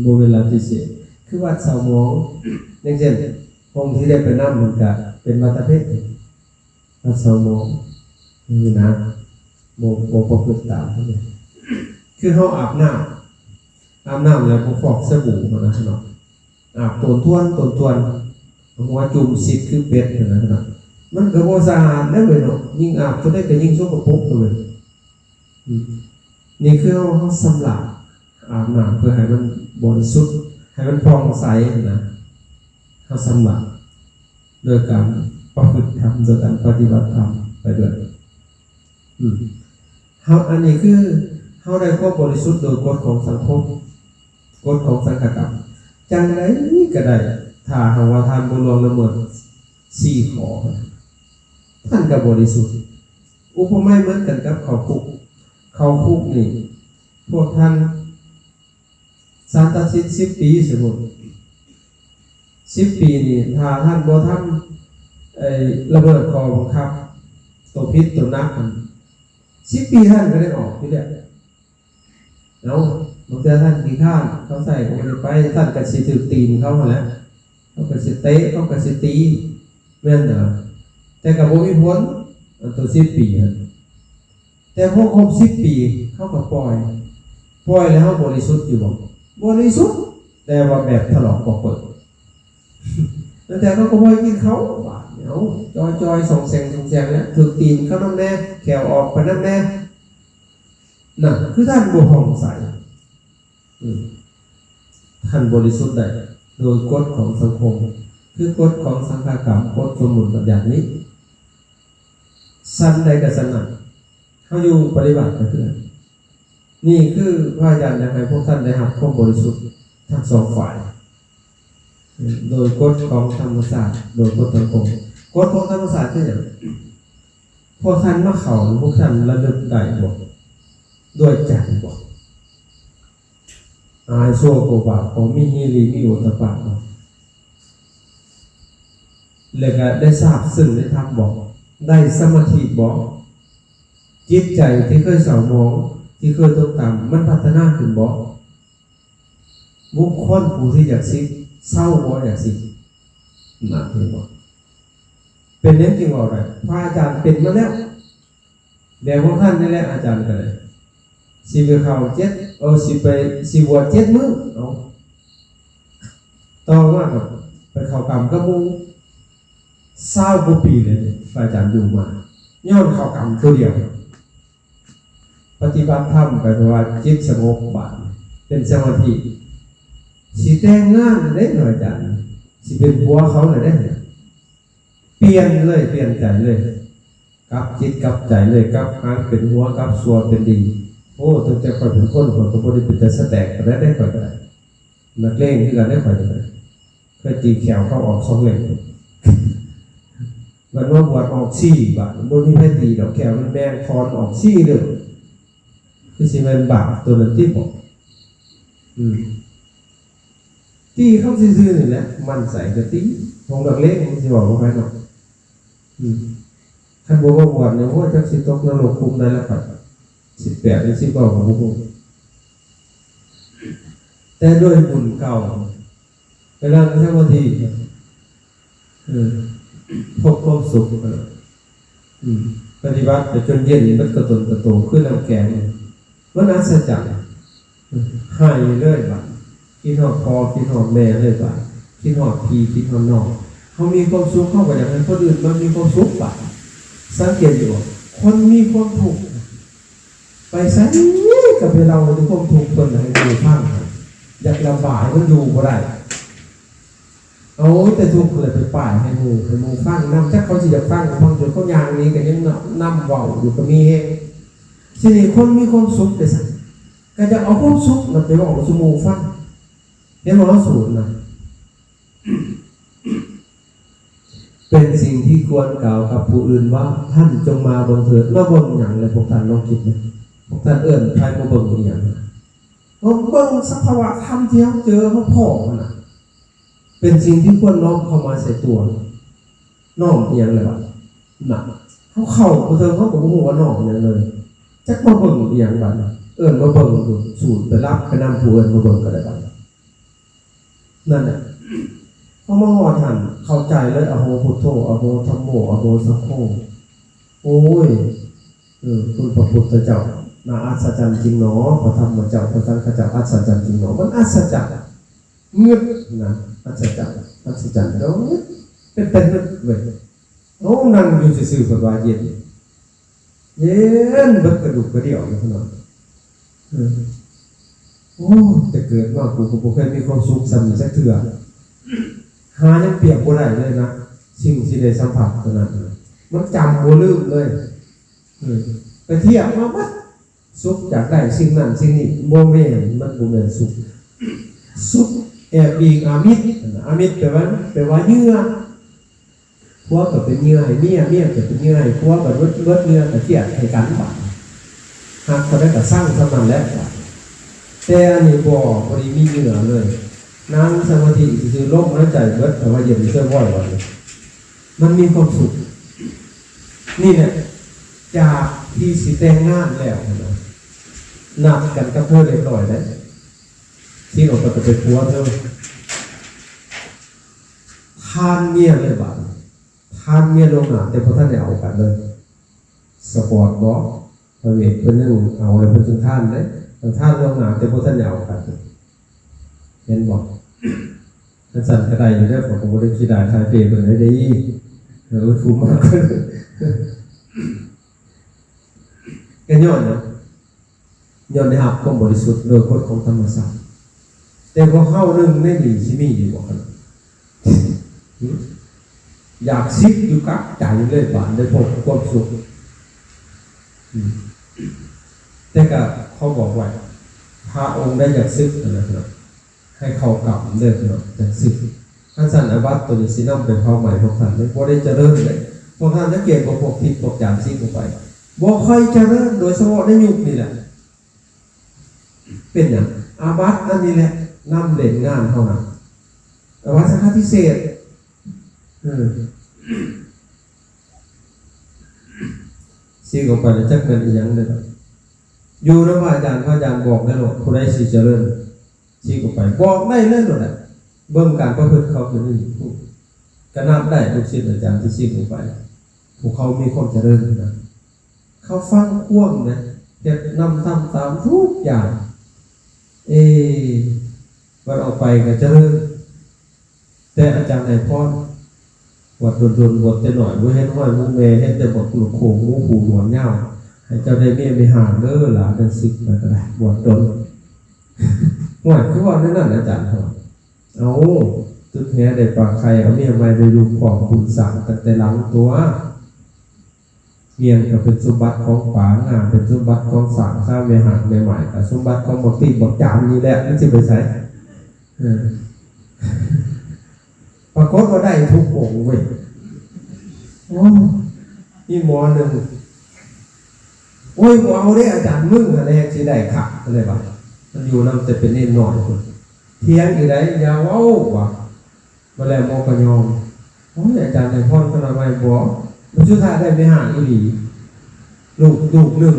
ບໍ່ແມ່ນລັດທິເສດ ຄືວັດເຊົາໝອງ. ຢ່າງເຊັ່ນ ອົງທີ່ໄດ້ໄປນຳມັນກະເປັນວັດຕະເພດ ວັດເຊົາໝອງນີ້ນະ. ບໍ່ ບໍ່ປະພຶດຕາມເພິ່ນເດ. ຄືເຮົາອາບນ້ຳ ອາບນ້ຳແລ້ວບໍ່ຟອກສະບູຫັ້ນນະເນາະ, ອາບໂຕນທວນ ໂຕນທວນ ຫົວຈຸ່ມຊິດຄືເປັດຫັ້ນນະເນາະ, ມັນກໍບໍ່ສະອາດແລ້ວເວີຍເນາະ, ຍິ່ງອາບເທົ່າໃດກໍຍິ່ງສົກກະປົກເລີຍ. ອືມ ນີ້ຄືເຮົາ ເຮົາຊຳລະ ອາບນ້ຳເພື່ອໃຫ້ມັນບໍລິສຸດ ໃຫ້ມັນຜ່ອງໃສຫັ້ນນະ, ເຮົາຊຳລະໂດຍການປະພຶດທຳ ໂດຍການປະຕິບັດທຳໄປດ້ວຍ. ອືມ ເຮົາ ອັນນີ້ຄືເຮົາໄດ້ຄວາມບໍລິສຸດໂດຍກົດຂອງສັງຄົມ ກົດຂອງສັງຄະກຳ. ຈັ່ງໃດກໍໄດ້ ຖ້າຫາກວ່າທ່ານບໍ່ລ່ວງລະເມີດສີ່ຂໍ້ ທ່ານກໍບໍລິສຸດ. ອຸປະໄມເໝືອນກັນກັບເຂົ້າຄຸກ. ເຂົ້າຄຸກນີ້ ພວກທ່ານ ສານຕັດສິນສິບປີ ສົມມຸດ ສິບປີນີ້ ຖ້າທ່ານບໍ່ທຳ ໄອ້ ລະເມີດຂໍ້ບັງຄັບ ໂຕຜິດໂຕໜັກຫັ້ນ ສິບປີທ່ານກໍໄດ້ອອກຢູ່ແລ້ວ. ເອົາ ບາງເທື່ອທ່ານຂີ້ຄ້ານ ເຂົາໃສ່ກໍບໍ່ໄດ້ໄປ ທ່ານກໍຊິຖືກຕີນເຂົາຫັ້ນແຫຼະ, ເຂົາກໍຊິເຕະ ເຂົາກໍຊິຕີ ແມ່ນບໍ່? ແຕ່ກໍບໍ່ມີຜົນ ອັນໂຕສິບປີຫັ້ນ. ແຕ່ພໍຄົບສິບປີ ເຮົາກໍປ່ອຍ, ປ່ອຍແລ້ວເຮົາບໍລິສຸດຢູ່ບໍ່? ບໍລິສຸດ, ແຕ່ວ່າແບບຖະຫຼອກປອກເປິກ. ແຕ່ເຮົາກໍບໍ່ໃຫ້ກິນເຂົ້າບາດນີ້, ເອົາ ຈ່ອຍໆ ສ່ອງແສງສ່ອງແສງແລ້ວ, ຖືກຕີນເຂົານຳແດ່, ແຂ້ວອອກໄປນຳແດ່, ນັ້ນຄືທ່ານບໍ່ຜ່ອງໃສ. ອືມ ທ່ານບໍລິສຸດໄດ້ໂດຍກົດຂອງສັງຄົມ, ຄືກົດຂອງສັງຄະກຳ, ກົດສົມມຸດບັນຍັດນີ້. ຊັ້ນໃດກໍຊັ້ນນັ້ນ, ເຮົາຢູ່ປະລິວາດກໍຄືກັນ. ນີ້ຄືພະອາຈານຢາກໃຫ້ພວກທ່ານໄດ້ຮັບຄວາມບໍລິສຸດທັງສອງຝ່າຍ, ໂດຍກົດຂອງທຳມະຊາດ, ໂດຍກົດຂອງສັງຄົມ. ກົດຂອງທຳມະຊາດຄືຫຍັງ? ພວກທ່ານມາເຂົ້າ, ພວກທ່ານລະລຶກໄດ້ບໍ່? ດ້ວຍໃຈບໍ່? ອາຍຊົ່ວກົວບາບບໍ່? ມີຫິລິ ມີໂອດຕະປະບໍ່? ແລ້ວກໍໄດ້ຊາບຊຶ້ງໃນທຳບໍ່? ໄດ້ສະມາທິບໍ່? ຈິດໃຈທີ່ເຄີຍເສົ້າໝອງ, ທີ່ເຄີຍຕົກຕ່ຳ, ມັນພັດທະນາຂຶ້ນບໍ່? ບຸກຄົນຜູ້ທີ່ຢາກສິກ ເຊົາບໍ່ຢາກສິກ. ນັ້ນເຫັນບໍ່? ເປັນຫຍັງຈຶ່ງເວົ້າໄດ້? ພະອາຈານເປັນມາແລ້ວ. ແບບຂອງທ່ານນີ້ແຫຼະ ອາຈານກໍໄດ້ ຊິໄປເຂົ້າເຈັດ ເອີ ຊິໄປ ຊິບວດເຈັດມື້ ເອົາ ຕໍ່ມາກໍໄປເຂົ້າກຳກັບໝູ່ ຊາວກວ່າປີເລີຍ ພະອາຈານຢູ່ມາ ຍ້ອນເຂົ້າກຳຕົວດຽວ. ປະຕິບັດທຳໄປ ເພາະວ່າຈິດສະຫງົບບາດ ເປັນສະມາທິ. ຊິແຕ່ງງານແລ້ວເດ້ ອາຈານ ຊິເປັນຜົວເຂົາແລ້ວເດ້. ປ່ຽນເລີຍ ປ່ຽນໃຈເລີຍ ກັບຈິດກັບໃຈເລີຍ ກັບຫາງເປັນຫົວ ກັບຊົ່ວເປັນດີ. ໂອ້ ຕັ້ງແຕ່ຂ້ອຍເປັນຄົນ ຂ້ອຍກໍບໍ່ໄດ້ເປັນຕາສະແຕກປານໃດເດ້ ຂ້ອຍກໍໄດ້ ນັກເລງຄືກັນເດ້ ຂ້ອຍກໍໄດ້ ເຄີຍຕີແຂ້ວເຂົາອອກສອງເຫຼັ້ມ ບັດມາບວດອອກສີ່ບາດ ບໍ່ມີໃຜຕີດອກ ແຂ້ວມັນແບ່ງຖອນອອກສີ່ເຫຼັ້ມ. ຄືຊິແມ່ນບາບຕົວນັ້ນຕິບໍ? ອືມ ຕີເຂົາຊື່ໆນີ້ແຫຼະ ໝັ້ນໃຈກໍຕີ ຂອງນັກເລງມັນຊິເວົ້າບໍ່ໄປເນາະ. ອືມ ຄັນບໍ່ມາບວດນີ້ ໂອ້ຍ ຈັກຊິຕົກນະລົກຂຸມໃດລະຄັບ ສິບແປດ ຫຼື ສິບເກົ້າ ກໍບໍ່ຮູ້ ແຕ່ດ້ວຍບຸນເກົ່າ ໄປນັ່ງສະມາທິ ເອີ ພົບຄວາມສຸກ ເອີ ອືມ ປະຕິບັດໄປຈົນເຢັນເບິດກະຕົນກະໂຕ ຄືນ້ຳແຂງ ມັນອັດສະຈັນ ອືມ ໃຫ້ເລີຍບາດ ຄິດຮອດພໍ່ ຄິດຮອດແມ່ເລີຍບາດ ຄິດຮອດພີ່ ຄິດຮອດນ້ອງ. ເຮົາມີຄວາມສຸກ ເຮົາກໍຢາກໃຫ້ຄົນອື່ນມາມີຄວາມສຸກບາດ. ສັງເກດຢູ່ບໍ່? ຄົນມີຄວາມທຸກ ໄປໃສກໍໄປເລົ່າເລື່ອງຄວາມທຸກເພິ່ນໃຫ້ໝູ່ຟັງ, ຢາກລະບາຍມັນຢູ່ບໍ່ໄດ້. ເອົາແຕ່ທຸກເພິ່ນລະໄປປ້າຍໃຫ້ໝູ່ ໃຫ້ໝູ່ຟັງນຳ, ຈັກເຂົາຊິຢາກຟັງບໍ່ຟັງ, ຈົນເຂົາຍ່າງໜີກໍຍັງນຳເວົ້າຢູ່ກໍມີແຮງ. ທີນີ້ຄົນມີຄວາມສຸກໄປໃສ ກໍຢາກເອົາຄວາມສຸກນັ້ນໄປເວົ້າສູ່ໝູ່ຟັງ. ເຫັນບໍ່? ເຮົາສູນນະ. เป็นสิ่งที่ควรกล่าวกับผู้อื่นว่า ท่านจงมาเบิ่งเถิด ມາເບິ່ງຫຍັງແລະ ພວກທ່ານລອງຄິດເບິ່ງ ພວກທ່ານເອີ້ນໃຜມາເບິ່ງອີຫຍັງ? ມາເບິ່ງສະພາວະທຳທີ່ເຮົາເຈີເຮົາພໍ້ຫັ້ນນະ เป็นสิ่งที่ควรน้อมเข้ามาใส่ตัว ນ້ອມອີຫຍັງແລ້ວບາດນະ? ເຮົາເຂົ້າບໍ່ເຖິງ ເຮົາກໍບໍ່ຮູ້ວ່ານ້ອມຫຍັງເລີຍ ຈັກມາເບິ່ງອີຫຍັງບາດນີ້? ເອີ້ນມາເບິ່ງຢູ່ ສູນໄປຫຼັບໄປນຳຜູ້ເອີ້ນມາເບິ່ງກໍໄດ້ບາດນີ້. ນັ້ນແຫຼະ ພໍມາຮອດຫັ້ນເຂົ້າໃຈເລີຍ ອະໂຫ ພຸດໂທ ອະໂຫ ທຳໂມ ອະໂຫ ສັງໂຄ. ໂອ້ຍ ເອີ ຄຸນພະພຸດທະເຈົ້າ ໜ້າອັດສະຈັນຈິງໜໍ ພະທຳມະເຈົ້າ ພະສັງຄະເຈົ້າ ອັດສະຈັນຈິງໜໍ. ມັນອັດສະຈັນ ງຶດນະ ອັດສະຈັນ ອັດສະຈັນ ແລ້ວງຶດ ເປັນຕາງຶດເວີຍ. ໂອ້ ນັ່ງຢູ່ຊື່ໆ ເພິ່ນວ່າເຢັນ ເຢັນເບິດກະດູກກະດຽວຢູ່ພຸ້ນນະ. ເອີ ໂອ້ ແຕ່ເກີດມາກູກໍບໍ່ເຄີຍມີຄວາມສຸກສ່ຳນີ້ຈັກເທື່ອ. ຫາຍັງປຽບບໍ່ໄດ້ເລີຍນະ ສິ່ງທີ່ໄດ້ສຳຜັດຕົວນັ້ນນະ ມັນຈຳບໍ່ລືມເລີຍ. ເອີ ໄປທຽບມາເບິດ ສຸກຈາກໄດ້ສິ່ງນັ້ນສິ່ງນີ້ ບໍ່ແມ່ນ ມັນບໍ່ແມ່ນສຸກ. ສຸກແອບອີງອາມິດ ອາມິດແປວ່າ ແປວ່າເຫຍື່ອ. ຜົວກໍເປັນເຫຍື່ອໃຫ້ເມຍ ເມຍກໍເປັນເຫຍື່ອໃຫ້ຜົວ ບັດເບິດເຫຍື່ອກໍຄຽດໃຫ້ກັນບາດ. ຮັກເທົ່າໃດກໍຊັງສ່ຳນັ້ນແຫຼະບາດ. ແຕ່ອັນນີ້ບໍ່ ບໍ່ໄດ້ມີເຫຍື່ອເລີຍ. ນັ່ງສະມາທິຊື່ໆ ລົມຫາຍໃຈເບິດ ແຕ່ວ່າເຢັນເຊີວອຍບາດນີ້ ມັນມີຄວາມສຸກ. ນີ້ແຫຼະ ຈາກທີ່ຊິແຕ່ງງານແລ້ວນະ ນັດກັນກັບເທີຮຽບຮ້ອຍແລ້ວ ຊິອອກໄປເປັນຜົວເທີ ທ່ານເມຍເລີຍບາດນີ້. ທ່ານເມຍລ່ວງໜ້າແຕ່ບໍ່ທັນໄດ້ເອົາກັນເລີຍ. ສະປອດບໍ່? ພະເວດເພິ່ນຍັງເອົາແລ້ວເພິ່ນຈຶ່ງທ່ານເດ້. ທ່ານລ່ວງໜ້າແຕ່ບໍ່ທັນໄດ້ເອົາກັນ. ເຫັນບໍ່? ຄັນຊັ້ນກໍໄດ້ຢູ່ເດີ ຂ້ອຍກໍບໍ່ໄດ້ຂີ້ດ້າຍຖ່າຍເປເພິ່ນໄດ້ເດ້. ເອີ ຜູ້ມັກ ກໍຍ້ອນຫຍັງ? ຍ້ອນໄດ້ຮັບຄວາມບໍລິສຸດໂດຍກົດຂອງທຳມະຊາດ. ແຕ່ພວກເຮົາໜຶ່ງໃນນີ້ຊິມີຢູ່ບໍ່? ຢາກສິກຢູ່ກັບໃຈເລີຍ ບາດໄດ້ພົບຄວາມສຸກ. ແຕ່ກໍຂໍບອກໄວ້ ພະອົງໃດຢາກສຶກຫັ້ນນະ ໃຫ້ເຂົ້າກຳເດີພີ່ນ້ອງ ຈັ່ງຊີ້. ຄັນຊັ້ນອາບັດໂຕນີ້ຊິນຳໄປເຜົາໄໝ້ພວກທ່ານ ມັນບໍ່ໄດ້ຈະເລີນເດ້. ພວກທ່ານສັງເກດບໍ່? ພວກທິດພວກຈານສິກອອກໄປ ບໍ່ຄ່ອຍຈະເລີນ ໂດຍສະເພາະໃນຍຸກນີ້ແຫຼະ. ເປັນຫຍັງ? ອາບັດອັນນີ້ແຫຼະນຳເລ່ນງານເຮົານະ. ອາບັດສັງຄະຕິເສດ ເອີ ສິກອອກໄປແລ້ວຈັກແມ່ນອີ່ຫຍັງເດ້. ຢູ່ນຳພະອາຈານ ພະອາຈານບອກໄດ້ໂລດ ຜູ້ໃດຊິຈະເລີນ ສິກອອກໄປ ບອກໄດ້ເລີຍໂລດແຫຼະ. ເບິ່ງການປະພຶດເຂົາເປັນຈັ່ງໃດ ກະນັບໄດ້ ລູກສິດອາຈານທີ່ສິກອອກໄປ ພວກເຂົາມີຄວາມຈະເລີນນະ. ເຂົາຟັງຄວາມນະ ເຮັດນຳທຳຕາມທຸກຢ່າງ. ເອ ບັດອອກໄປກໍຈະເລີນ. ແຕ່ອາຈານໃຫ້ພອນ ບວດດົນໆ ບວດແຕ່ນ້ອຍ ບໍ່ເຫັນຮອຍໝູແມ່ ເຫັນແຕ່ບັກລູກໂຄງ ໝູຜູ້ໜວດຍາວ. ໃຫ້ເຈົ້າໄດ້ເມຍມີຫ້າງເດີຫຼານ ຈັ່ງຊີ້ ແລ້ວກໍໄດ້ບວດດົນ. ຫ້ວຍ ຄືເວົ້າແນວນັ້ນອາຈານ? ເອົ້າ ຕຶກແຫໄດ້ປາໄຂ່ ເອົາເມຍໃໝ່ໄດ້ລູກພ້ອມ ບຸນສ້າງຕັ້ງແຕ່ຫຼັງຕົວະ. ເມຍກໍເປັນສົມບັດຂອງປາ ງາເປັນສົມບັດຂອງຊ້າງ ສາວແມ່ຮ້າງແມ່ໝ້າຍກໍສົມບັດຂອງບັກຕີນບັກຈານນີ້ແຫຼະ ມັນຊິໄປໃສ? ເອີ ປາກົດວ່າໄດ້ທຸກອົງເວີຍ. ໂອ້ ມີໝໍໜຶ່ງ ໂອ້ຍ ບໍ່ເອົາເດ້ອາຈານ ມຶງຫັ້ນແຫຼະຊິໄດ້ຄັກ ກໍເລີຍວ່າ ມັນຢູ່ນຳແຕ່ເປັນເນນນ້ອຍພຸ້ນ ຖຽງຢູ່ໃດ ຢ່າເວົ້າວ່າ. ມາແລ້ວໝໍກໍຍອມ ໂອ້ຍ ອາຈານໃຫ້ພອນຂະໜາດໃໝ່ບໍ? ມັນສຸດທ້າຍໄດ້ແມ່ຮ້າງອີ່ຫຼີ ລູກ ລູກໜຶ່ງ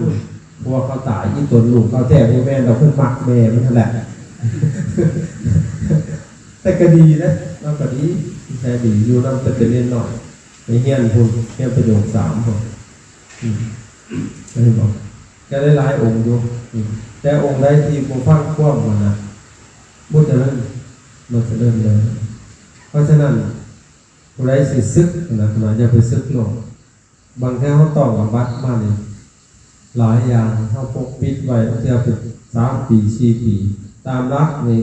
ຜົວເຂົາຕາຍ ອີ່ຕົນລູກເຂົາແທ້ບໍ່ແມ່ນດອກ ເພິ່ນມັກແມ່ມັນຫັ້ນແຫຼະ. ແຕ່ກໍດີນະ ລາວກໍດີ ນິໄສດີ ຢູ່ນຳແຕ່ເປັນເນນນ້ອຍ ໄປຮຽນພຸ້ນ ຮຽນປະໂຫຍກສາມພຸ້ນ. ອືມ ເຫັນບໍ່? ກໍໄດ້ຫຼາຍອົງຢູ່ ອືມ ແຕ່ອົງໃດທີ່ບໍ່ຟັງຄວາມຫັ້ນນະ ບໍ່ຈະເລີນ ບໍ່ຈະເລີນເລີຍ. ເພາະສະນັ້ນ ຜູ້ໃດຊິສຶກນະ ນະ ຢ່າໄປສຶກໂລດ. ບາງເທື່ອເຮົາຕ້ອງອາບັດມານີ້ ຫຼາຍຢ່າງ ເຮົາປົກປິດໄວ້ ບາງເທື່ອເປັນສາມປີ ສີ່ປີ ຕາມຫຼັກນີ້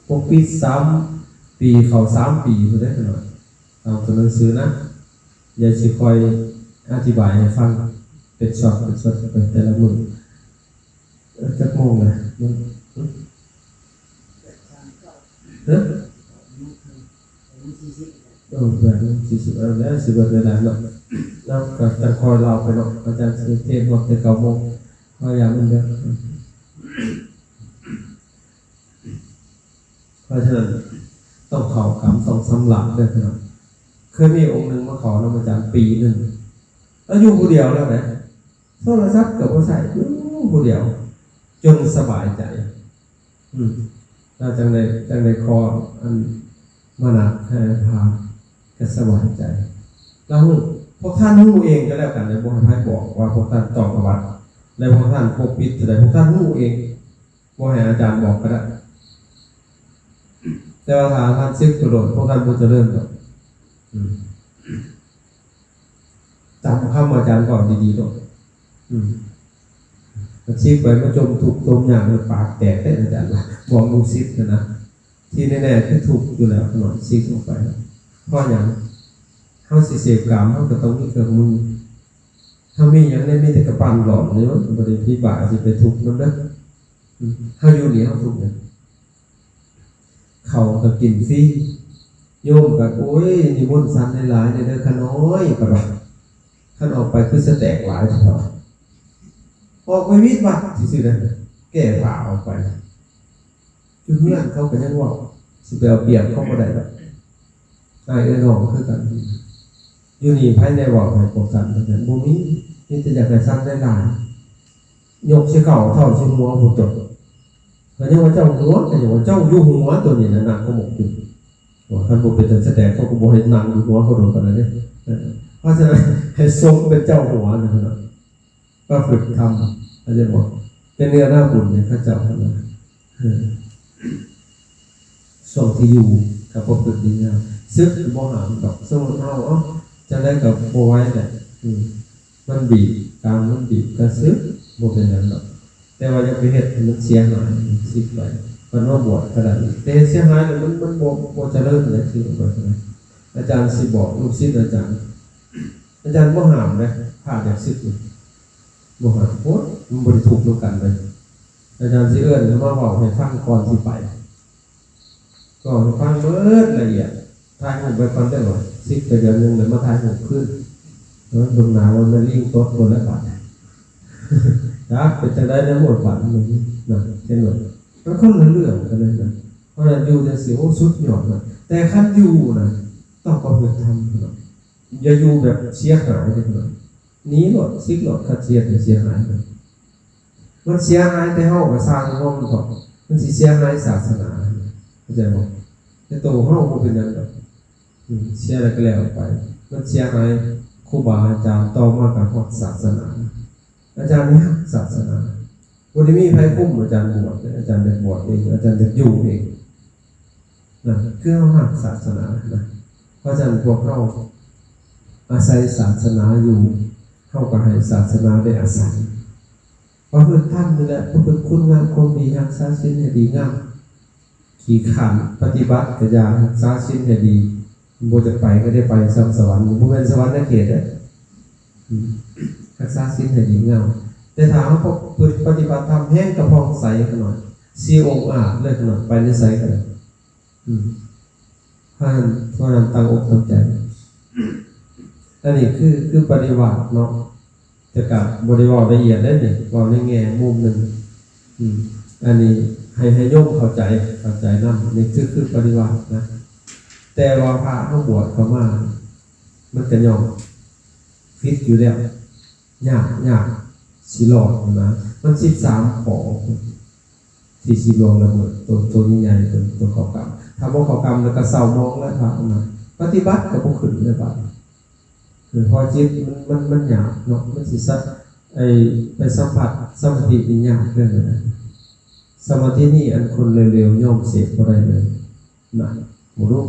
ປົກປິດສາມປີ ເຂົ້າສາມປີພຸ້ນເດ້ຂະນ້ອຍ ຕາມຕົວໜັງສືນະ. ດຽວຊິຄ່ອຍອະທິບາຍໃຫ້ຟັງເປັນຊອດເປັນຊອດໄປແຕ່ລະມື້. ເອີ ຈັກໂມງລະ? ຮະ? ເອີ ແປດໂມງສີ່ສິບ ເອີ ແລ້ວຊິເບິດເວລາເນາະ. ເນາະ ກໍຈັ່ງຄ່ອຍເລົ່າໄປເນາະ ອາຈານຊິເທດຮອດແຕ່ເກົ້າໂມງ ເຮົາຢ່າມັນເດີ. ເພາະສະນັ້ນ ຕ້ອງເຂົ້າກຳ ຕ້ອງສຳລັບເດີພີ່ນ້ອງ. ເຄີຍມີອົງໜຶ່ງມາເຂົ້ານຳອາຈານປີໜຶ່ງ ລາວຢູ່ຜູ້ດຽວແລ້ວນະ ໂທລະສັບກໍບໍ່ໃຊ້ ຢູ່ຜູ້ດຽວ ຈົນສະບາຍໃຈ. ອືມ ລາວຈັ່ງໄດ້ ຈັ່ງໄດ້ຂໍອັນມານັດໃຫ້ພາ ກໍສະບາຍໃຈ. ລາວຮູ້ ພວກທ່ານຮູ້ເອງກໍແລ້ວກັນ ແລະ ບໍ່ໃຫ້ໃຜບອກວ່າພວກທ່ານຕ້ອງອະບັດ ແລະ ພວກທ່ານປົກປິດເທົ່າໃດ ພວກທ່ານຮູ້ເອງ ບໍ່ໃຫ້ອາຈານບອກກໍໄດ້ ແຕ່ວ່າຖ້າທ່ານສຶກໂດດ ພວກທ່ານບໍ່ຈະເລີນດອກ ອືມ ຈຳຄຳອາຈານເວົ້າດີໆໂລດ ອືມ ສິກໄປມາຈົມທຸກຈົມຍາກ ປາກແຕກເດ້ອາຈານວ່າ ບອກລູກສິດຫັ້ນນະ ທີ່ແນ່ໆຄືທຸກຢູ່ແລ້ວ ຂະນ້ອຍສິກອອກໄປ ເພາະຫຍັງ? ເຮົາຊິເສບກາມ ເຮົາກໍຕ້ອງມີເຄື່ອງມື ເຮົາມີຫຍັງແດ່? ມີແຕ່ກະປັ້ນຫຼອນນີ້ ມັນບໍ່ໄດ້ມີບາດຊິໄປທຸກນຳເດີ ອືມ ເຮົາຢູ່ນີ້ເຮົາທຸກຫຍັງ? ເຂົ້າກໍກິນຟຣີ ໂຍມກໍ ໂອ້ຍ ນິມົນສັນຫຼາຍໆເດີ ຂ້ານ້ອຍ ເພິ່ນວ່າ ຄັນອອກໄປຄືສະແຕກຫຼາຍ ເພິ່ນວ່າ ອອກໄປວິດວັດຊື່ໆເດີ ແກ້ຜ້າອອກໄປ ຢູ່ເຮືອນເຂົາກໍຍັງເວົ້າ ຊິໄປເອົາປຽບເຂົາບໍ່ໄດ້ດອກ ອ້າຍເອື້ອຍນ້ອງຄືກັນ ຢູ່ນີ້ໃຜແດ່ເວົ້າໃຫ້ພວກທ່ານ ບໍ່ມີ ມີແຕ່ຢາກໃຫ້ສັນຫຼາຍໆ ຍົກໃສ່ເຂົ້າເທົ້າໃສ່ຫົວພຸ້ນຕົວະ ກໍຍັງວ່າເຈົ້າຫົວ ກໍຍັງວ່າເຈົ້າຢູ່ຫົວ ຕົວນີ້ນະນັ່ງຂະໝົກຢູ່ ວ່າຄັນບໍ່ເປັນຕາສະແດງ ເຂົາກໍບໍ່ໃຫ້ນັ່ງຢູ່ຫົວເຂົາໂດນປານນັ້ນເດ້ ເອີ ເພາະສະນັ້ນໃຫ້ສົມເປັນເຈົ້າຫົວນະ ປະພຶດທຳ ເຂົ້າໃຈບໍ່? ເປັນເນື້ອນາບຸນໃຫ້ເຂົາເຈົ້າຫັ້ນນະ ເອີ ຊ່ວງທີ່ຢູ່ກໍປະພຶດດີງາມ ສຶກບໍ່ຫ້າມດອກ ສົມມຸດເຮົາ ເອົ້າ ຈັ່ງໃດກໍບໍ່ໄຫວແຫຼະ ອືມ ມັນບີບ ກາມມັນບີບກໍສຶກ ບໍ່ເປັນຫຍັງດອກ ແຕ່ວ່າຢ່າໄປເຮັດໃຫ້ມັນເສຍຫາຍ ສິກໄປ ເພິ່ນວ່າບວດກໍໄດ້ ແຕ່ເຮັດເສຍຫາຍແລ້ວມັນ ມັນບໍ່ ບໍ່ຈະເລີນເດ້ ທີ່ວ່າໄປ ອາຈານຊິບອກລູກສິດອາຈານ ອາຈານບໍ່ຫ້າມເດ້ ພະຢາກສຶກນີ້ ບໍ່ຫ້າມ ໂອ້ຍ ມັນບໍ່ໄດ້ທຸກນຳກັນເດ້ ອາຈານຊິເອີ້ນເຂົາມາເວົ້າໃຫ້ຟັງກ່ອນຊິໄປ ເວົ້າໃຫ້ຟັງເບິດລະອຽດ ຖ່າຍຮູບໄວ້ກ່ອນເດີວ່າ ສິກໄປເດືອນໜຶ່ງແລ້ວມາຖ່າຍຮູບຄືນ ເບິ່ງໜ້າວ່າແມ່ນລີງຕົດບໍ່ແລ້ວບາດ ຈັກເປັນຈັ່ງໃດແນວໂຫດບາດນີ້ນະ ເຫັນບໍ່ ມັນຄົນລະເລື່ອງກັນເລີຍນະ ເພາະນັ້ນຢູ່ຈັ່ງຊີ້ ໂອ້ ສຸດຍອດນະ ແຕ່ຄັນຢູ່ນະ ຕ້ອງປະພຶດທຳເນາະ ຢ່າຢູ່ແບບເສຍຫາຍເດ້ເນາະ ໜີໂລດ ສິກໂລດ ຄັນຊິເຮັດໃຫ້ເສຍຫາຍ ມັນເສຍຫາຍແຕ່ເຮົາກໍຊ່າງເຮົາມັນເຖາະ ມັນຊິເສຍຫາຍສາສະໜາ ເຂົ້າໃຈບໍ່? ແຕ່ໂຕເຮົາບໍ່ເປັນຫຍັງດອກ ອືມ ເສຍແລ້ວກໍແລ້ວໄປ ມັນເສຍຫາຍຄູບາອາຈານ ຕໍ່ມາກໍຮອດສາສະໜາ ອາຈານນີ້ຮັກສາສະໜາ ບໍ່ໄດ້ມີໃຜຄຸມອາຈານບວດເດ້ ອາຈານຢາກບວດເອງ ອາຈານຢາກຢູ່ເອງ ນັ້ນຄືເຮົາຮັກສາສະໜານະ ເພາະສະນັ້ນພວກເຮົາອາໄສສາສະໜາຢູ່ ເຮົາກໍໃຫ້ສາສະໜາໄດ້ອາໄສ ປະພຶດທຳນີ້ແຫຼະ ປະພຶດຄຸນງາມຄວາມດີ ຮັກສາສິນໃຫ້ດີງາມ ຂີ້ຄ້ານປະຕິບັດກໍຢ່າ ຮັກສາສິນໃຫ້ດີ ບໍ່ຈະໄປກໍໄດ້ໄປ ສ່ຳສະຫວັນ ບໍ່ແມ່ນສະຫວັນນະເຂດເດ້ ອືມ ຮັກສາສິນໃຫ້ດີງາມ ແຕ່ຖ້າເຮົາປະພຶດປະຕິບັດທຳແຮງກະຜ່ອງໃສຂະໜອດ ສີອົງອາດເລີຍຂະໜອດ ໄປໃນໃສກໍໄດ້ ອືມ ເພາະນັ້ນ ເພາະນັ້ນຕັ້ງອົກຕັ້ງໃຈ ອັນນີ້ຄື ຄືປະລິວາດເນາະ ແຕ່ກະບໍ່ໄດ້ເວົ້າລະອຽດເດ້ນີ້ ເວົ້າໃນແງ່ມຸມໜຶ່ງ ອືມ ອັນນີ້ໃຫ້ ໃຫ້ໂຍມເຂົ້າໃຈ ເຂົ້າໃຈນຳ ນີ້ຄື ຄືປະລິວາດນະ ແຕ່ວ່າພະເຮົາບວດເຂົ້າມາ ມັນກະຍ້ອນຜິດຢູ່ແລ້ວ ຍາກ ຍາກຊິລອດນະ ມັນສິບສາມຂໍ້ທີ່ຊິລ່ວງລະເມີດ ໂຕ ໂຕໃຫຍ່ໆ ໂຕ ໂຕເຂົ້າກຳ ຖ້າບໍ່ເຂົ້າກຳແລ້ວກໍເສົ້າໝອງແລ້ວ ພະນະ ປະຕິບັດກໍບໍ່ຂຶ້ນແລ້ວບາດນີ້ ເພາະຈິດມັນ ມັນ ມັນຍາກເນາະ ມັນຊິສະ ໄອ້ ໄປສຳຜັດສະມາທິນີ້ຍາກເລີຍນະ ສະມາທິນີ້ອັນຄົນເລວໆຍອມເສບບໍ່ໄດ້ເລີຍ ນະ ບໍ່ຮູ້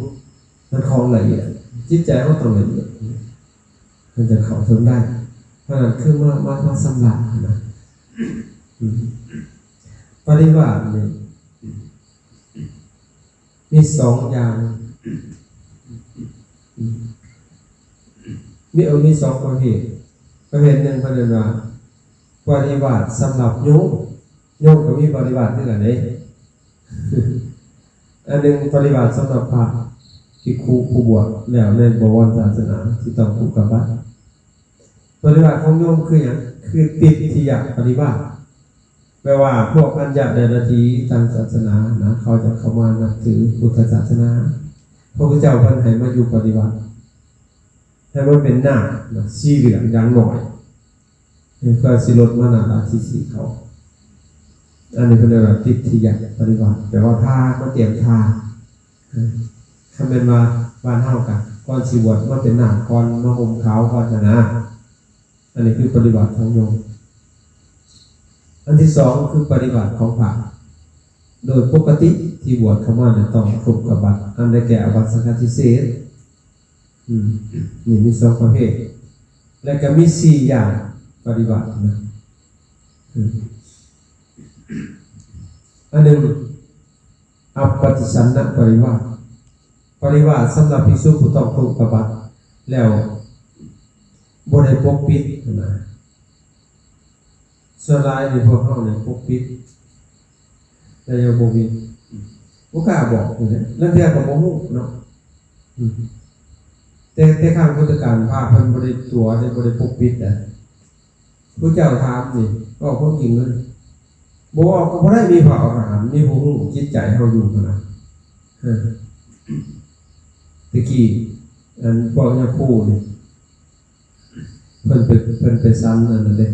ມັນຂອງລະອຽດ ຈິດໃຈເຮົາຕ້ອງລະອຽດ ມັນຈະເຂົ້າເຖິງໄດ້ ເພາະນັ້ນຄືມາ ມາ ມາຊຳລະນະ ອືມ ປະລິວາດນີ້ ມີສອງຢ່າງ ອືມ ມີ ເອີ ມີສອງປະເພດ ປະເພດໜຶ່ງເພິ່ນເອີ້ນວ່າ ປະລິວາດສຳລັບໂຍມ ໂຍມກໍມີປະລິວາດຄືກັນເດ້ ອັນໜຶ່ງປະລິວາດສຳລັບພະພິກຂຸຜູ້ບວດແລ້ວໃນບໍວອນສາສະໜາທີ່ຕ້ອງຜູກກຳບັດ ປະລິວາດຂອງໂຍມຄືຫຍັງ? ຄືຕິດທິຍະປະລິວາດ ແປວ່າພວກອັນຍະເດລະຖີຕ່າງສາສະໜານະ ເຂົາຈະເຂົ້າມານັບຖືພຸດທະສາສະໜາ ພະພຸດທະເຈົ້າເພິ່ນໃຫ້ມາຢູ່ປະລິວາດ ໃຫ້ມາເປັນນາກນະ ສີເຫຼືອງຢ່າງໜ້ອຍ ເພື່ອຊິລົດມານະລາທິດຖິເຂົາ ອັນນີ້ເພິ່ນເອີ້ນວ່າຕິດທິຍະປະລິວາດ ແປວ່າທ່າ ມາຕຽມທ່າ ເອີ ຄັນແມ່ນວ່າບ້ານເຮົາກະ ກ່ອນຊິບວດມາເປັນນາງກ່ອນ ມາຫົ່ມຂາວກ່ອນຫັ້ນນະ. ອັນນີ້ຄືປະລິວາດຂອງໂຍມ. ອັນທີສອງຄືປະລິວາດຂອງພະ. ໂດຍປົກກະຕິທີ່ບວດເຂົ້າມານີ້ຕ້ອງທຸບກະບັດ ອັນໄດ້ແກ່ອາບັດສັງຄະທິເສດ. ອືມ ນີ້ມີສອງປະເພດ ແລະກະມີສີ່ຢ່າງປະລິວາດນະ. ອືມ ອັນໜຶ່ງ ອັບປະຕິສັນນະປະລິວາດ. ປະລິວາດສຳລັບພິກສຸຜູ້ຕ້ອງທຸບກະບັດ ແລ້ວບໍ່ໄດ້ປົກປິດຫັ້ນນະ. ສ່ວນຫຼາຍນີ້ພວກເຮົານີ້ປົກປິດ ແລ້ວຍັງບໍ່ມີ ບໍ່ກ້າບອກນີ້ແຫຼະ ລາງເທື່ອກໍບໍ່ຮູ້ເນາະ. ອືມ ແຕ່ ແຕ່ຄັ້ງພຸດທະການພະເພິ່ນບໍ່ໄດ້ຕົວະເດ້ ບໍ່ໄດ້ປົກປິດນະ. ຜູ້ເຈົ້າຖາມນີ້ ເວົ້າຄວາມຈິງເລີຍ. ບໍ່ເວົ້າກໍບໍ່ໄດ້ ມີພະອະລະຫັນ ມີຜູ້ຮູ້ຈິດໃຈເຮົາຢູ່ຫັ້ນນະ. ເອີ ແຕ່ກີ້ ອັນພວກຍາຄູນີ້ ເພິ່ນໄປ ເພິ່ນໄປສັນອັນນັ້ນເດ້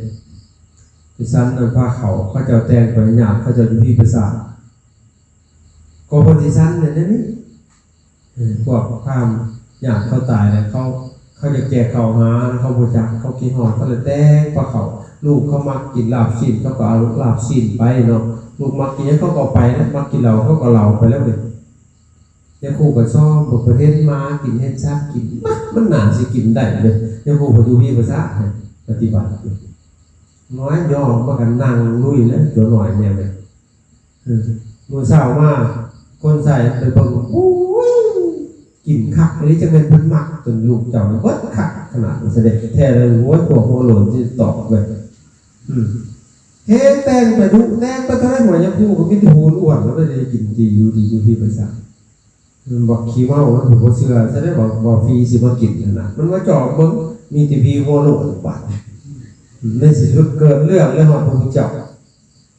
ໄປສັນອັນພາເຂົ້າ ເຂົາເຈົ້າແຕ່ງໄປຍາດ ເຂົາເຈົ້າຢູ່ທີ່ປາສາດ ກໍເພິ່ນຊິສັນແນວນີ້. ເອີ ພວກພາມຍາດເຂົາຕາຍແລ້ວ ເຂົາ ເຂົາຢາກແຈກເຂົ້າຫາ ເຂົາບໍ່ຈັກ ເຂົາຄິດຮອດ ເຂົາເລີຍແຕ່ງພາເຂົ້າ. ລູກເຂົາມັກກິນລາບຊີ້ນ ເຂົາກໍເອົາລາບຊີ້ນໄປເນາະ ລູກມັກກິນຫຍັງເຂົາກໍເອົາໄປນະ ມັກກິນເຫຼົ້າເຂົາກໍເຫຼົ້າໄປແລ້ວເດ້. ຍາຄູກໍຊອມເບິ່ງ ເພິ່ນເຫັນໝາກິນ ເຫັນສັດກິນ ມັນໜ້າຊິກິນໄດ້ເດ້. ຍາຄູເພິ່ນຢູ່ວິປັດສະນາປະຕິບັດ ນ້ອຍຍອມມາກັນນັ່ງລຸຍແລ້ວ ຕົວນ້ອຍແນວນີ້. ເອີ ມື້ເຊົ້າມາ ຄົນໃຊ້ໄປເບິ່ງ ໂອ້ຍ ກິນຄັກອີ່ຫຼີ ຈັ່ງແມ່ນເພິ່ນມັກ ຈົນລູກເຈົ້ານີ້ເບິດຄັກຂະໜາດນັ້ນ ສະແດງແທ້ແລ້ວ. ໂອ້ຍ ພວກຫົວໂລ້ນຊິຕອບເວີຍ. ອືມ ເຮັດແຕ່ງໄປດຸ ແຕ່ງໄປເທົ່າໃດ ຫົວຍາຄູກໍມີແຕ່ຫູນອວດ ແລ້ວໄດ້ກິນດີຢູ່ ດີຢູ່ທີ່ໄປຊະ. ບັກຂີ້ເມົາມັນບໍ່ເຊື່ອຊະເດ້ ວ່າ ວ່າຜີຊິມາກິນຫັ້ນນະ. ມັນມາຈອບເບິ່ງ ມີແຕ່ຜີຫົວໂລ້ນບາດນີ້. ໃນທີ່ສຸດເກີດເລື່ອງແລ້ວຮອດພະພຸດທະເຈົ້າ.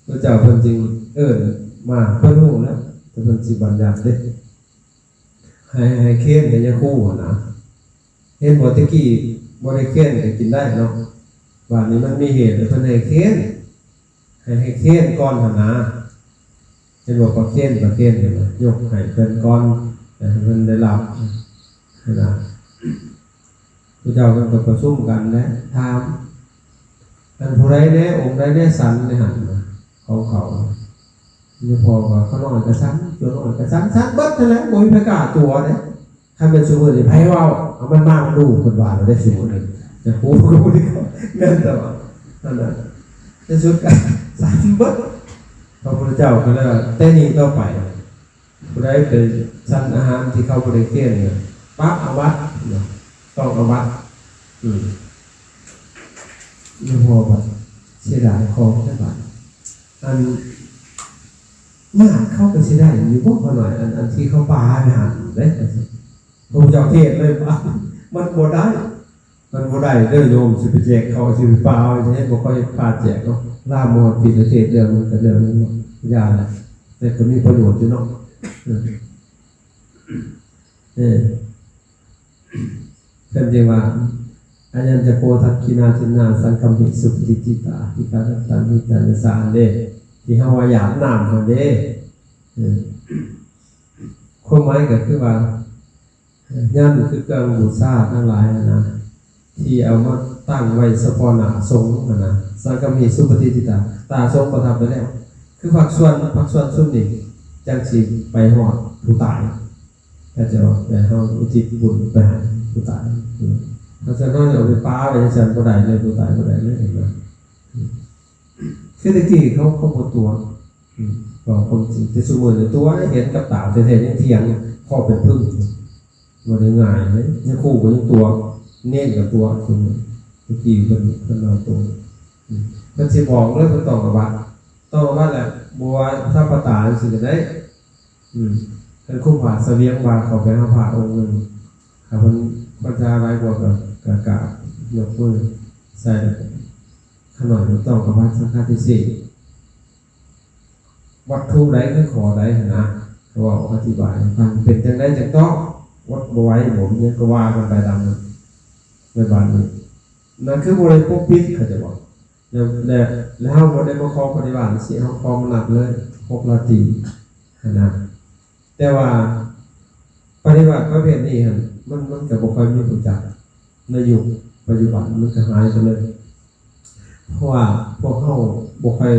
ພະເຈົ້າເພິ່ນຈຶ່ງເອີ້ນມາ ເພິ່ນຮູ້ແລ້ວ ແຕ່ເພິ່ນຊິບັນຍັດເດ້ ໃຫ້ ໃຫ້ເຄນໃຫ້ຍາຄູຫັ້ນນະ. ເຫັນບໍ່ ແຕ່ກີ້ບໍ່ໄດ້ເຄນກໍກິນໄດ້ເນາະ. ບາດນີ້ມັນມີເຫດ ແລ້ວເພິ່ນໃຫ້ເຄນ ໃຫ້ ໃຫ້ເຄນກ່ອນຫັ້ນນະ. ເຫັນບໍ່ ປະເຄນ ປະເຄນຫັ້ນນະ ຍົກໃຫ້ເພິ່ນກ່ອນ ໃຫ້ເພິ່ນໄດ້ຮັບຫັ້ນນະ. ພະເຈົ້າເພິ່ນກໍປະຊຸມກັນແຫຼະ ຖາມ ອັນຜູ້ໃດແດ່ ອົງໃດແດ່ສັນໃນຫັ້ນນະ ຂອງເຂົາ. ຍາພໍ່ກໍ ຂ້ານ້ອຍກໍສັນ ຕົວນ້ອຍກໍສັນ ສັນເບິດຫັ້ນແຫຼະ ບໍ່ມີໃຜກ້າຕົວະເດ້. ຄັນແມ່ນຊຸມື້ນີ້ໃຜເວົ້າ ເອົາມັນມາດູ ເພິ່ນວ່າແລ້ວເດ້ຊຸມື້ນີ້. ແຕ່ຮູ້ກໍບໍ່ໄດ້ ແມ່ນແຕ່ວ່ານັ້ນນະ ໃນທີ່ສຸດກໍສັນເບິດ. ພະພຸດທະເຈົ້າກໍເລີຍວ່າ ແຕ່ນີ້ຕໍ່ໄປ ຜູ້ໃດໄປສັນອາຫານທີ່ເຂົາບໍ່ໄດ້ເຄນ ປັບອາບັດເນາະ ຕ້ອງອາບັດ. ອືມ ຍາພໍ່ບັດເສຍດາຍຂອງແທ້ບາດ ອັນຍາດເຂົາກໍຊິໄດ້ຢູ່ບໍ່ ຂ້ານ້ອຍ ອັນ ອັນທີ່ເຂົາປາໃຫ້ຫັ້ນເດ້. ພະພຸດທະເຈົ້າເທດເລີຍວ່າ ມັນບໍ່ໄດ້ ມັນບໍ່ໄດ້ເດີໂຍມ ຊິໄປແຈກເຂົາ ຊິໄປປາເອົາ ເຮັດບໍ່ຄ່ອຍພາແຈກເນາະ. ລາມມອດປີນະເທດເລື່ອງມັນກໍເລື່ອງໜຶ່ງເນາະ ຢ່າແຫຼະ ແຕ່ກໍມີປະໂຫຍດຢູ່ເນາະ. ເອີ ເອີ ເພິ່ນຈຶ່ງວ່າ ອາຍັນຈະໂກ ທັກຂິນາທິນນາ ສັງຄະມິ ສຸປະຕິດຖິຕາ ທິກຂາລັດຕານິ ທານະສາ ຫັ້ນເດ້ ທີ່ເຮົາວ່າຢາດນ້ຳຫັ້ນເດ້. ເອີ ຄວາມໝາຍກໍຄືວ່າ ຍັນຄືເຄື່ອງບູຊາທັງຫຼາຍຫັ້ນນະ ທີ່ເອົາມາຕັ້ງໄວ້ສະເພາະໜ້າສົງຫັ້ນນະ ສັງຄະມິ ສຸປະຕິດຖິຕາ ຕາສົງປະທັບໄປແລ້ວ ຄືພາກສ່ວນ ພາກສ່ວນຊຸມນີ້ຈັ່ງຊິໄປຮອດຜູ້ຕາຍ. ເຂົາເຈົ້າວ່າ ແຕ່ເຮົາອຸທິດບຸນໄປໃຫ້ຜູ້ຕາຍ ເພາະສະນັ້ນເອົາໄປປະໄວ້ຈັ່ງຊັ້ນບໍ່ໄດ້ເລີຍ ຜູ້ຕາຍບໍ່ໄດ້ເລີຍ ເຫັນບໍ່? ຄືແຕ່ກີ້ເຂົາ ເຂົາບໍ່ຕົວະ ອືມ ເວົ້າຄວາມຈິງ ແຕ່ຊຸມື້ນີ້ຕົວະ ເຫັນກັບຕາແທ້ໆ ຍັງຖຽງພໍເປັນປຶ້ງ ບໍ່ໄດ້ງ່າຍເດ້. ຍາຄູກໍຍັງຕົວະ ເນນກໍຕົວະ ຊຸມື້ ແຕ່ກີ້ເພິ່ນ ເພິ່ນເວົ້າຕົວະ ອືມ ເພິ່ນຊິບອກເລີຍ ເພິ່ນຕ້ອງອາບັດ ຕ້ອງອາບັດແຫຼະ ບໍ່ວ່າສັບປະຕາຈັ່ງຊີ້ກໍໄດ້. ອືມ ເພິ່ນຄຸມຜ້າສະບຽງບ່າເຂົ້າໄປຫາພະອົງໜຶ່ງ ຖ້າເພິ່ນ ເພິ່ນສາຫຼາຍກວ່າກໍ ກໍກາບຍົກມືໃສ່ ແລ້ວກໍ ຂະນ້ອຍກໍຕ້ອງອາບັດສັງຄະຕິເສດ ວັດຖຸໃດຄືຂໍ້ໃດຫັ້ນນະ ເວົ້າອະທິບາຍໃຫ້ຟັງ ເປັນຈັ່ງໃດຈັ່ງຕ້ອງ ອົດບໍ່ໄຫວບໍ່ມີຫຍັງກໍວ່າກັນໄປຕາມນັ້ນ. ໃນບາດນີ້ ນັ້ນຄືບໍ່ໄດ້ປົກປິດ ເຂົາເຈົ້າບອກ ແລ້ວ ແລ້ວ ແລ້ວເຮົາບໍ່ໄດ້ມາຂໍປະຕິບັດ ຊິເຮົາຂໍມານັບເລີຍ ຫົກລາຕີຫັ້ນນະ. ແຕ່ວ່າປະຕິບັດປະເພດນີ້ຫັ້ນ ມັນ ມັນກໍບໍ່ຄ່ອຍມີຜູ້ຈັກໃນຍຸກປັດຈຸບັນ ມັນກໍຫາຍໄປເລີຍ ເພາະວ່າພວກເຮົາບໍ່ຄ່ອຍ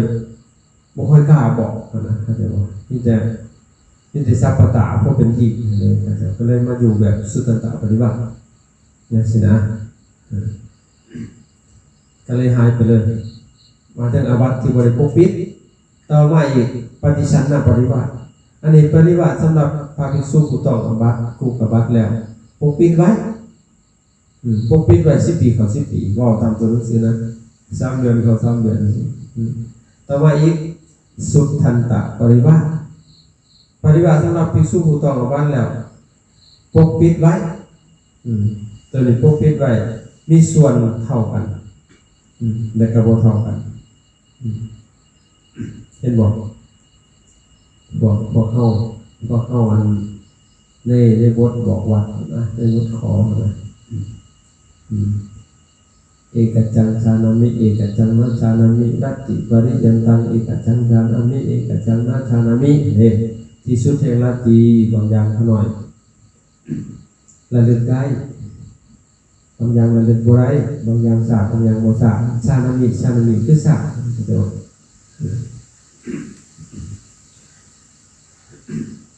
ບໍ່ຄ່ອຍກ້າບອກຫັ້ນນະ ເຂົ້າໃຈບໍ່? ມີແຕ່ ມີແຕ່ສັບພະຕາ ພໍເປັນຮີດຫັ້ນເດ້ ເຂົາເຈົ້າກໍເລີຍມາຢູ່ແບບສຸທັນຕະປະລິວາດ ຈັ່ງຊີ້ນະ ເອີ ກໍເລີຍຫາຍໄປເລີຍ. ມາເຖິງອາບັດທີ່ບໍ່ໄດ້ປົກປິດ, ຕໍ່ມາອີກປະຕິສັນນະປະລິວາດ. ອັນນີ້ປະລິວາດສຳລັບພະພິກສຸຜູ້ຕ້ອງອາບັດ, ຄຸກອາບັດແລ້ວ, ປົກປິດໄວ້. ອືມ ປົກປິດໄວ້ສິບປີເຂົ້າສິບປີ, ເວົ້າຕາມຕົວໜັງສືນະ, ສາມເດືອນເຂົ້າສາມເດືອນ. ອືມ ຕໍ່ມາອີກ ສຸທັນຕະປະລິວາດ. ປະລິວາດສຳລັບພິກສຸຜູ້ຕ້ອງອາບັດແລ້ວ ປົກປິດໄວ້. ອືມ ຕົວນີ້ປົກປິດໄວ້ ມີສ່ວນເທົ່າກັນ. ອືມ ແລະກໍບໍ່ເທົ່າກັນ. ອືມ ເຫັນບໍ່? ພວກ ພວກເຮົາ ພວກເຮົາ ອັນ ໃນ ໃນບົດບອກວັດນະ ໃນບົດຂໍນະ ອືມ ເອກັດຈັງຈານາມິ ເອກັດຈັງນະຈານາມິ ລັດຕິປະລິຍັນຕັງ ເອກັດຈັງຈານາມິ ເອກັດຈັງນະຈານາມິ ເດ້. ທີ່ສຸດແຫ່ງລັດຕິ ບາງຢ່າງຂ້ານ້ອຍລະລຶກໄດ້, ບາງຢ່າງລະລຶກບໍ່ໄດ້, ບາງຢ່າງຊາບ, ບາງຢ່າງບໍ່ຊາບ. ຊານາມິ ຊານາມິ ຄືຊາບ.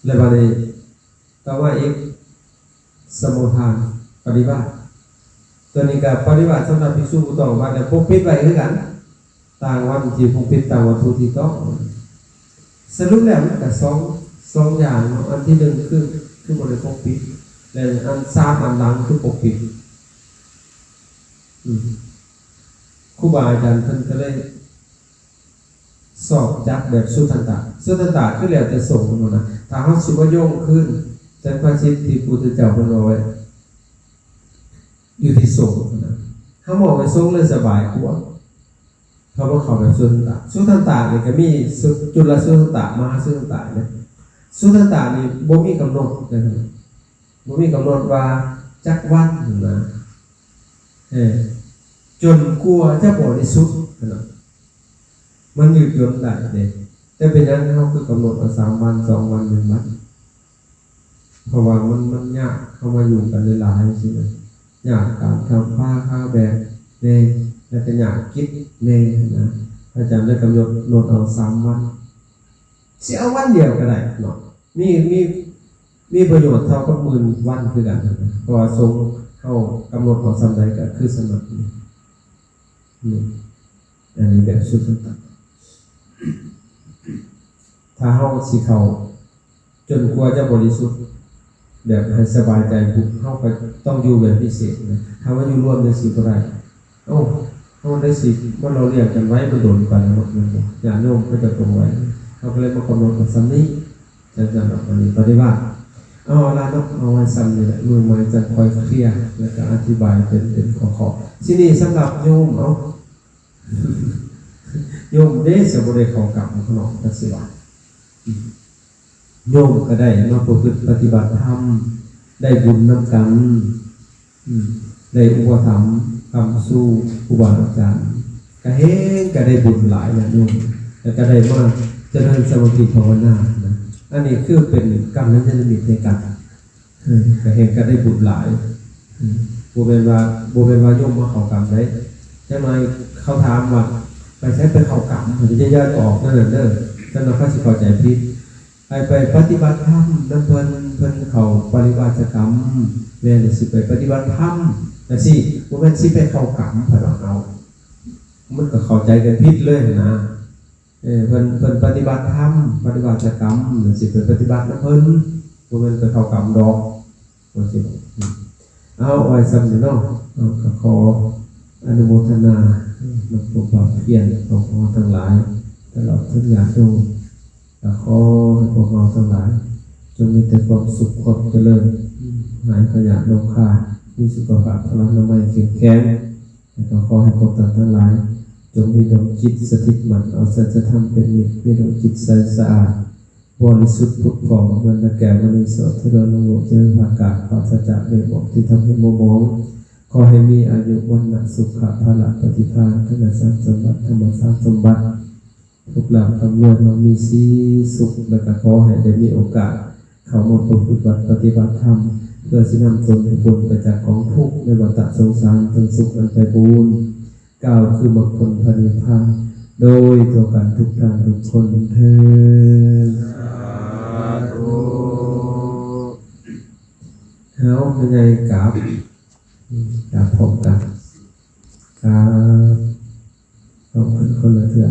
ແລ້ວບາດນີ້ ຕໍ່ມາອີກ ສະມຸທານປະລິວາດ. ຕົວນີ້ກໍປະລິວາດສຳລັບພິກສຸຜູ້ຕ້ອງອາບັດ ແລະ ປົກປິດໄວ້ຄືກັນ, ຕ່າງວັນທີ່ປົກປິດ, ຕ່າງວັດຜູ້ທີ່ຕ້ອງ. ສະຫຼຸບແລ້ວມັນກໍສອງ ສອງຢ່າງເນາະ, ອັນທີໜຶ່ງຄື ຄືບໍ່ໄດ້ປົກປິດ ແລະ ອັນສາມອັນຫຼັງຄືປົກປິດ. ອືມ ຄູບາອາຈານເພິ່ນກໍເລີຍ ຊອກຈັດແບບສຸທັນຕະ. ສຸທັນຕະຄືແລ້ວແຕ່ສົງຫັ້ນນະ. ຖ້າເຮົາຊິມາໂຍງຄືນ ສັງຄະສິດທີ່ພຸດທະເຈົ້າເພິ່ນເວົ້າໄວ້ ຢູ່ທີ່ສົງຫັ້ນນະ. ເຮົາມອບໃຫ້ສົງເລີຍສະບາຍກວ່າ. ເຮົາບໍ່ເຂົ້າແບບສຸທັນຕະ. ສຸທັນຕະນີ້ກໍມີສຸ ຈຸລະສຸທັນຕະ, ມະຫາສຸທັນຕະເດ້. ສຸທັນຕະນີ້ບໍ່ມີກຳນົດເດ້. ບໍ່ມີກຳນົດວ່າຈັກວັນຫັ້ນນະ ເອີ ຈົນກວ່າຈະບໍລິສຸດຫັ້ນນະ. ມັນຍືດຍົນໄດ້ເດ້. ແຕ່ເປັນຫຍັງເຮົາຄືກຳນົດເອົາສາມວັນ, ສອງວັນ, ໜຶ່ງວັນ? ເພາະວ່າມັນ ມັນຍາກ, ເຮົາມາຢູ່ກັນຫຼາຍໆ ຊີ້ນະ, ຍາກການຄ້ຳຟ້າຄາແບກແດ່ ແລ້ວກໍຍາກກິດແດ່ຫັ້ນນະ. ພະອາຈານເລີຍກຳນົດເອົາສາມວັນ. ຊິເອົາວັນດຽວກໍໄດ້ເນາະ, ມີ ມີ ມີປະໂຫຍດເທົ່າກັບໝື່ນວັນຄືກັນ, ເພາະວ່າສົງເຮົາກຳນົດເອົາສ່ຳໃດກໍຄືສ່ຳນັ້ນ. ນີ້ ອັນນີ້ແບບສຸດ ຖ້າເຮົາຊິເຂົ້າຈົນກວ່າຈະບໍລິສຸດ ແບບໃຫ້ສະບາຍໃຈພຸ້ນ ເຮົາກໍຕ້ອງຢູ່ແບບພິເສດນະ, ຖ້າວ່າຢູ່ລວມຈັ່ງຊີ້ບໍ່ໄດ້. ເອົ້າ ເຮົາໄດ້ຊິມາຫຼໍ່ລ້ຽງກັນໄວ້ ມັນດົນໄປແລ້ວເນາະ ແມ່ນບໍ່? ຍາດໂຍມເຂົາເຈົ້າຕົງໄວ້ ເຮົາກໍເລີຍມາກຳນົດເອົາສ່ຳນີ້ ຈັ່ງຊັ້ນເນາະ. ອັນນີ້ປະຕິບັດ ເອົາລະເນາະ ເອົາໄວ້ສ່ຳນີ້ແຫຼະ, ມື້ໃໝ່ຈັ່ງຄ່ອຍເຄລຍ ແລ້ວກໍອະທິບາຍເປັນ ເປັນຂໍ້ໆ. ທີນີ້ສຳລັບໂຍມ ເອົາ ໂຍມເດ້ ຈະບໍ່ໄດ້ເຂົ້າກຳເນາະ ຈັກຊິວ່າ ໂຍມກໍໄດ້ມາປະພຶດປະຕິບັດທຳ ໄດ້ບຸນນຳກັນ ອືມ ໄດ້ອຸປະຖຳຄ້ຳຊູຄູບາອາຈານ ກະແຮ່ງກະໄດ້ບຸນຫຼາຍນະໂຍມ, ແລ້ວກະໄດ້ມາຈະເລີນສະມາທິພາວະນານະ. ອັນນີ້ຄືເປັນກັນລະຍານະມິດໃຫ້ກັນ ເອີ ກະແຮ່ງກະໄດ້ບຸນຫຼາຍ. ອືມ ບໍ່ແມ່ນວ່າ ບໍ່ແມ່ນວ່າໂຍມມາເຂົ້າກຳໃດ. ຈັກໜ່ອຍເຂົາຖາມວ່າ ໄປໃສໄປເຂົ້າກຳ ຢ່າ ຢ່າອອກນັ້ນເດີ, ຈັກໜ່ອຍເຂົາຊິເຂົ້າໃຈຜິດ. ໄປ ໄປປະຕິບັດທຳນຳເພິ່ນ, ເພິ່ນເຂົ້າປະລິວາສະກຳ ແມ່ນຊິໄປປະຕິບັດທຳຈັ່ງຊີ້, ບໍ່ແມ່ນຊິໄປເຂົ້າກຳ ເພິ່ນວ່າ. ເອົາ ມັນກໍເຂົ້າໃຈກັນຜິດເລີຍຫັ້ນນະ. ເອີ ເພິ່ນ ເພິ່ນປະຕິບັດທຳ ປະຕິບັດສະກຳ ແລ້ວຊິໄປປະຕິບັດນຳເພິ່ນ, ບໍ່ແມ່ນໄປເຂົ້າກຳດອກ ວ່າຊີ້. ເອົາ ໄວ້ສ່ຳນີ້ເນາະ. ເອົາ ກໍຂໍອະນຸໂມທະນານຳຄວາມພຽນຂອງເຮົາທັງຫຼາຍ ຕະຫຼອດທັງຍາດໂຍມ. ກໍຂໍໃຫ້ພວກເຮົາທັງຫຼາຍ ຈົ່ງມີແຕ່ຄວາມສຸກ ຄວາມຈະເລີນ, ຫາຍພະຍາດໂລຄາ, ມີສຸຂະພາບພະລານາໄມເຂັ້ມແຂງ. ແລ້ວກໍຂໍໃຫ້ພວກທ່ານທັງຫຼາຍ ຈົ່ງມີດວງຈິດສະຖິດໝັ້ນເອົາສັດຈະທຳເປັນນິດ, ມີດວງຈິດໃສສະອາດບໍລິສຸດຜຸດຜ່ອງ ເໝືອນດັ່ງແກ້ວມະນີສອດຖະເລີນລຸງໂລດຈະເລີນຜາກາດ ປາສະຈາກເມກໝອກທີ່ທຳໃຫ້ມົວໝອງ. ຂໍໃຫ້ມີອາຍຸ ວັນນະ ສຸຂະ ພະລະ ປະຕິພານ ທະນະສານສົມບັດ ທຳມະສານສົມບັດ ໂຊກລາບລ່ຳລວຍ ໝັ່ງມີສີສຸກ ແລ້ວກໍຂໍໃຫ້ໄດ້ມີໂອກາດເຂົ້າມາປະພຶດວັດປະຕິບັດທຳ ເພື່ອຊິນຳຕົນໃຫ້ພົ້ນໄປຈາກກອງທຸກໃນວັດຕະສົງສານ ເຖິງສຸກອັນໄພບູນ ກ່າວຄືມັກຜົນພະນິບພານ ໂດຍທົ່ວກັນທຸກທ່ານທຸກຄົນເທີນ. ສາທຸ. ເຮົາ ແມ່ໃຫຍ່ກາບ ອືມ ກາບພ້ອມກັນ ກາບ ພ້ອມກັນຄົນລະເທື່ອ.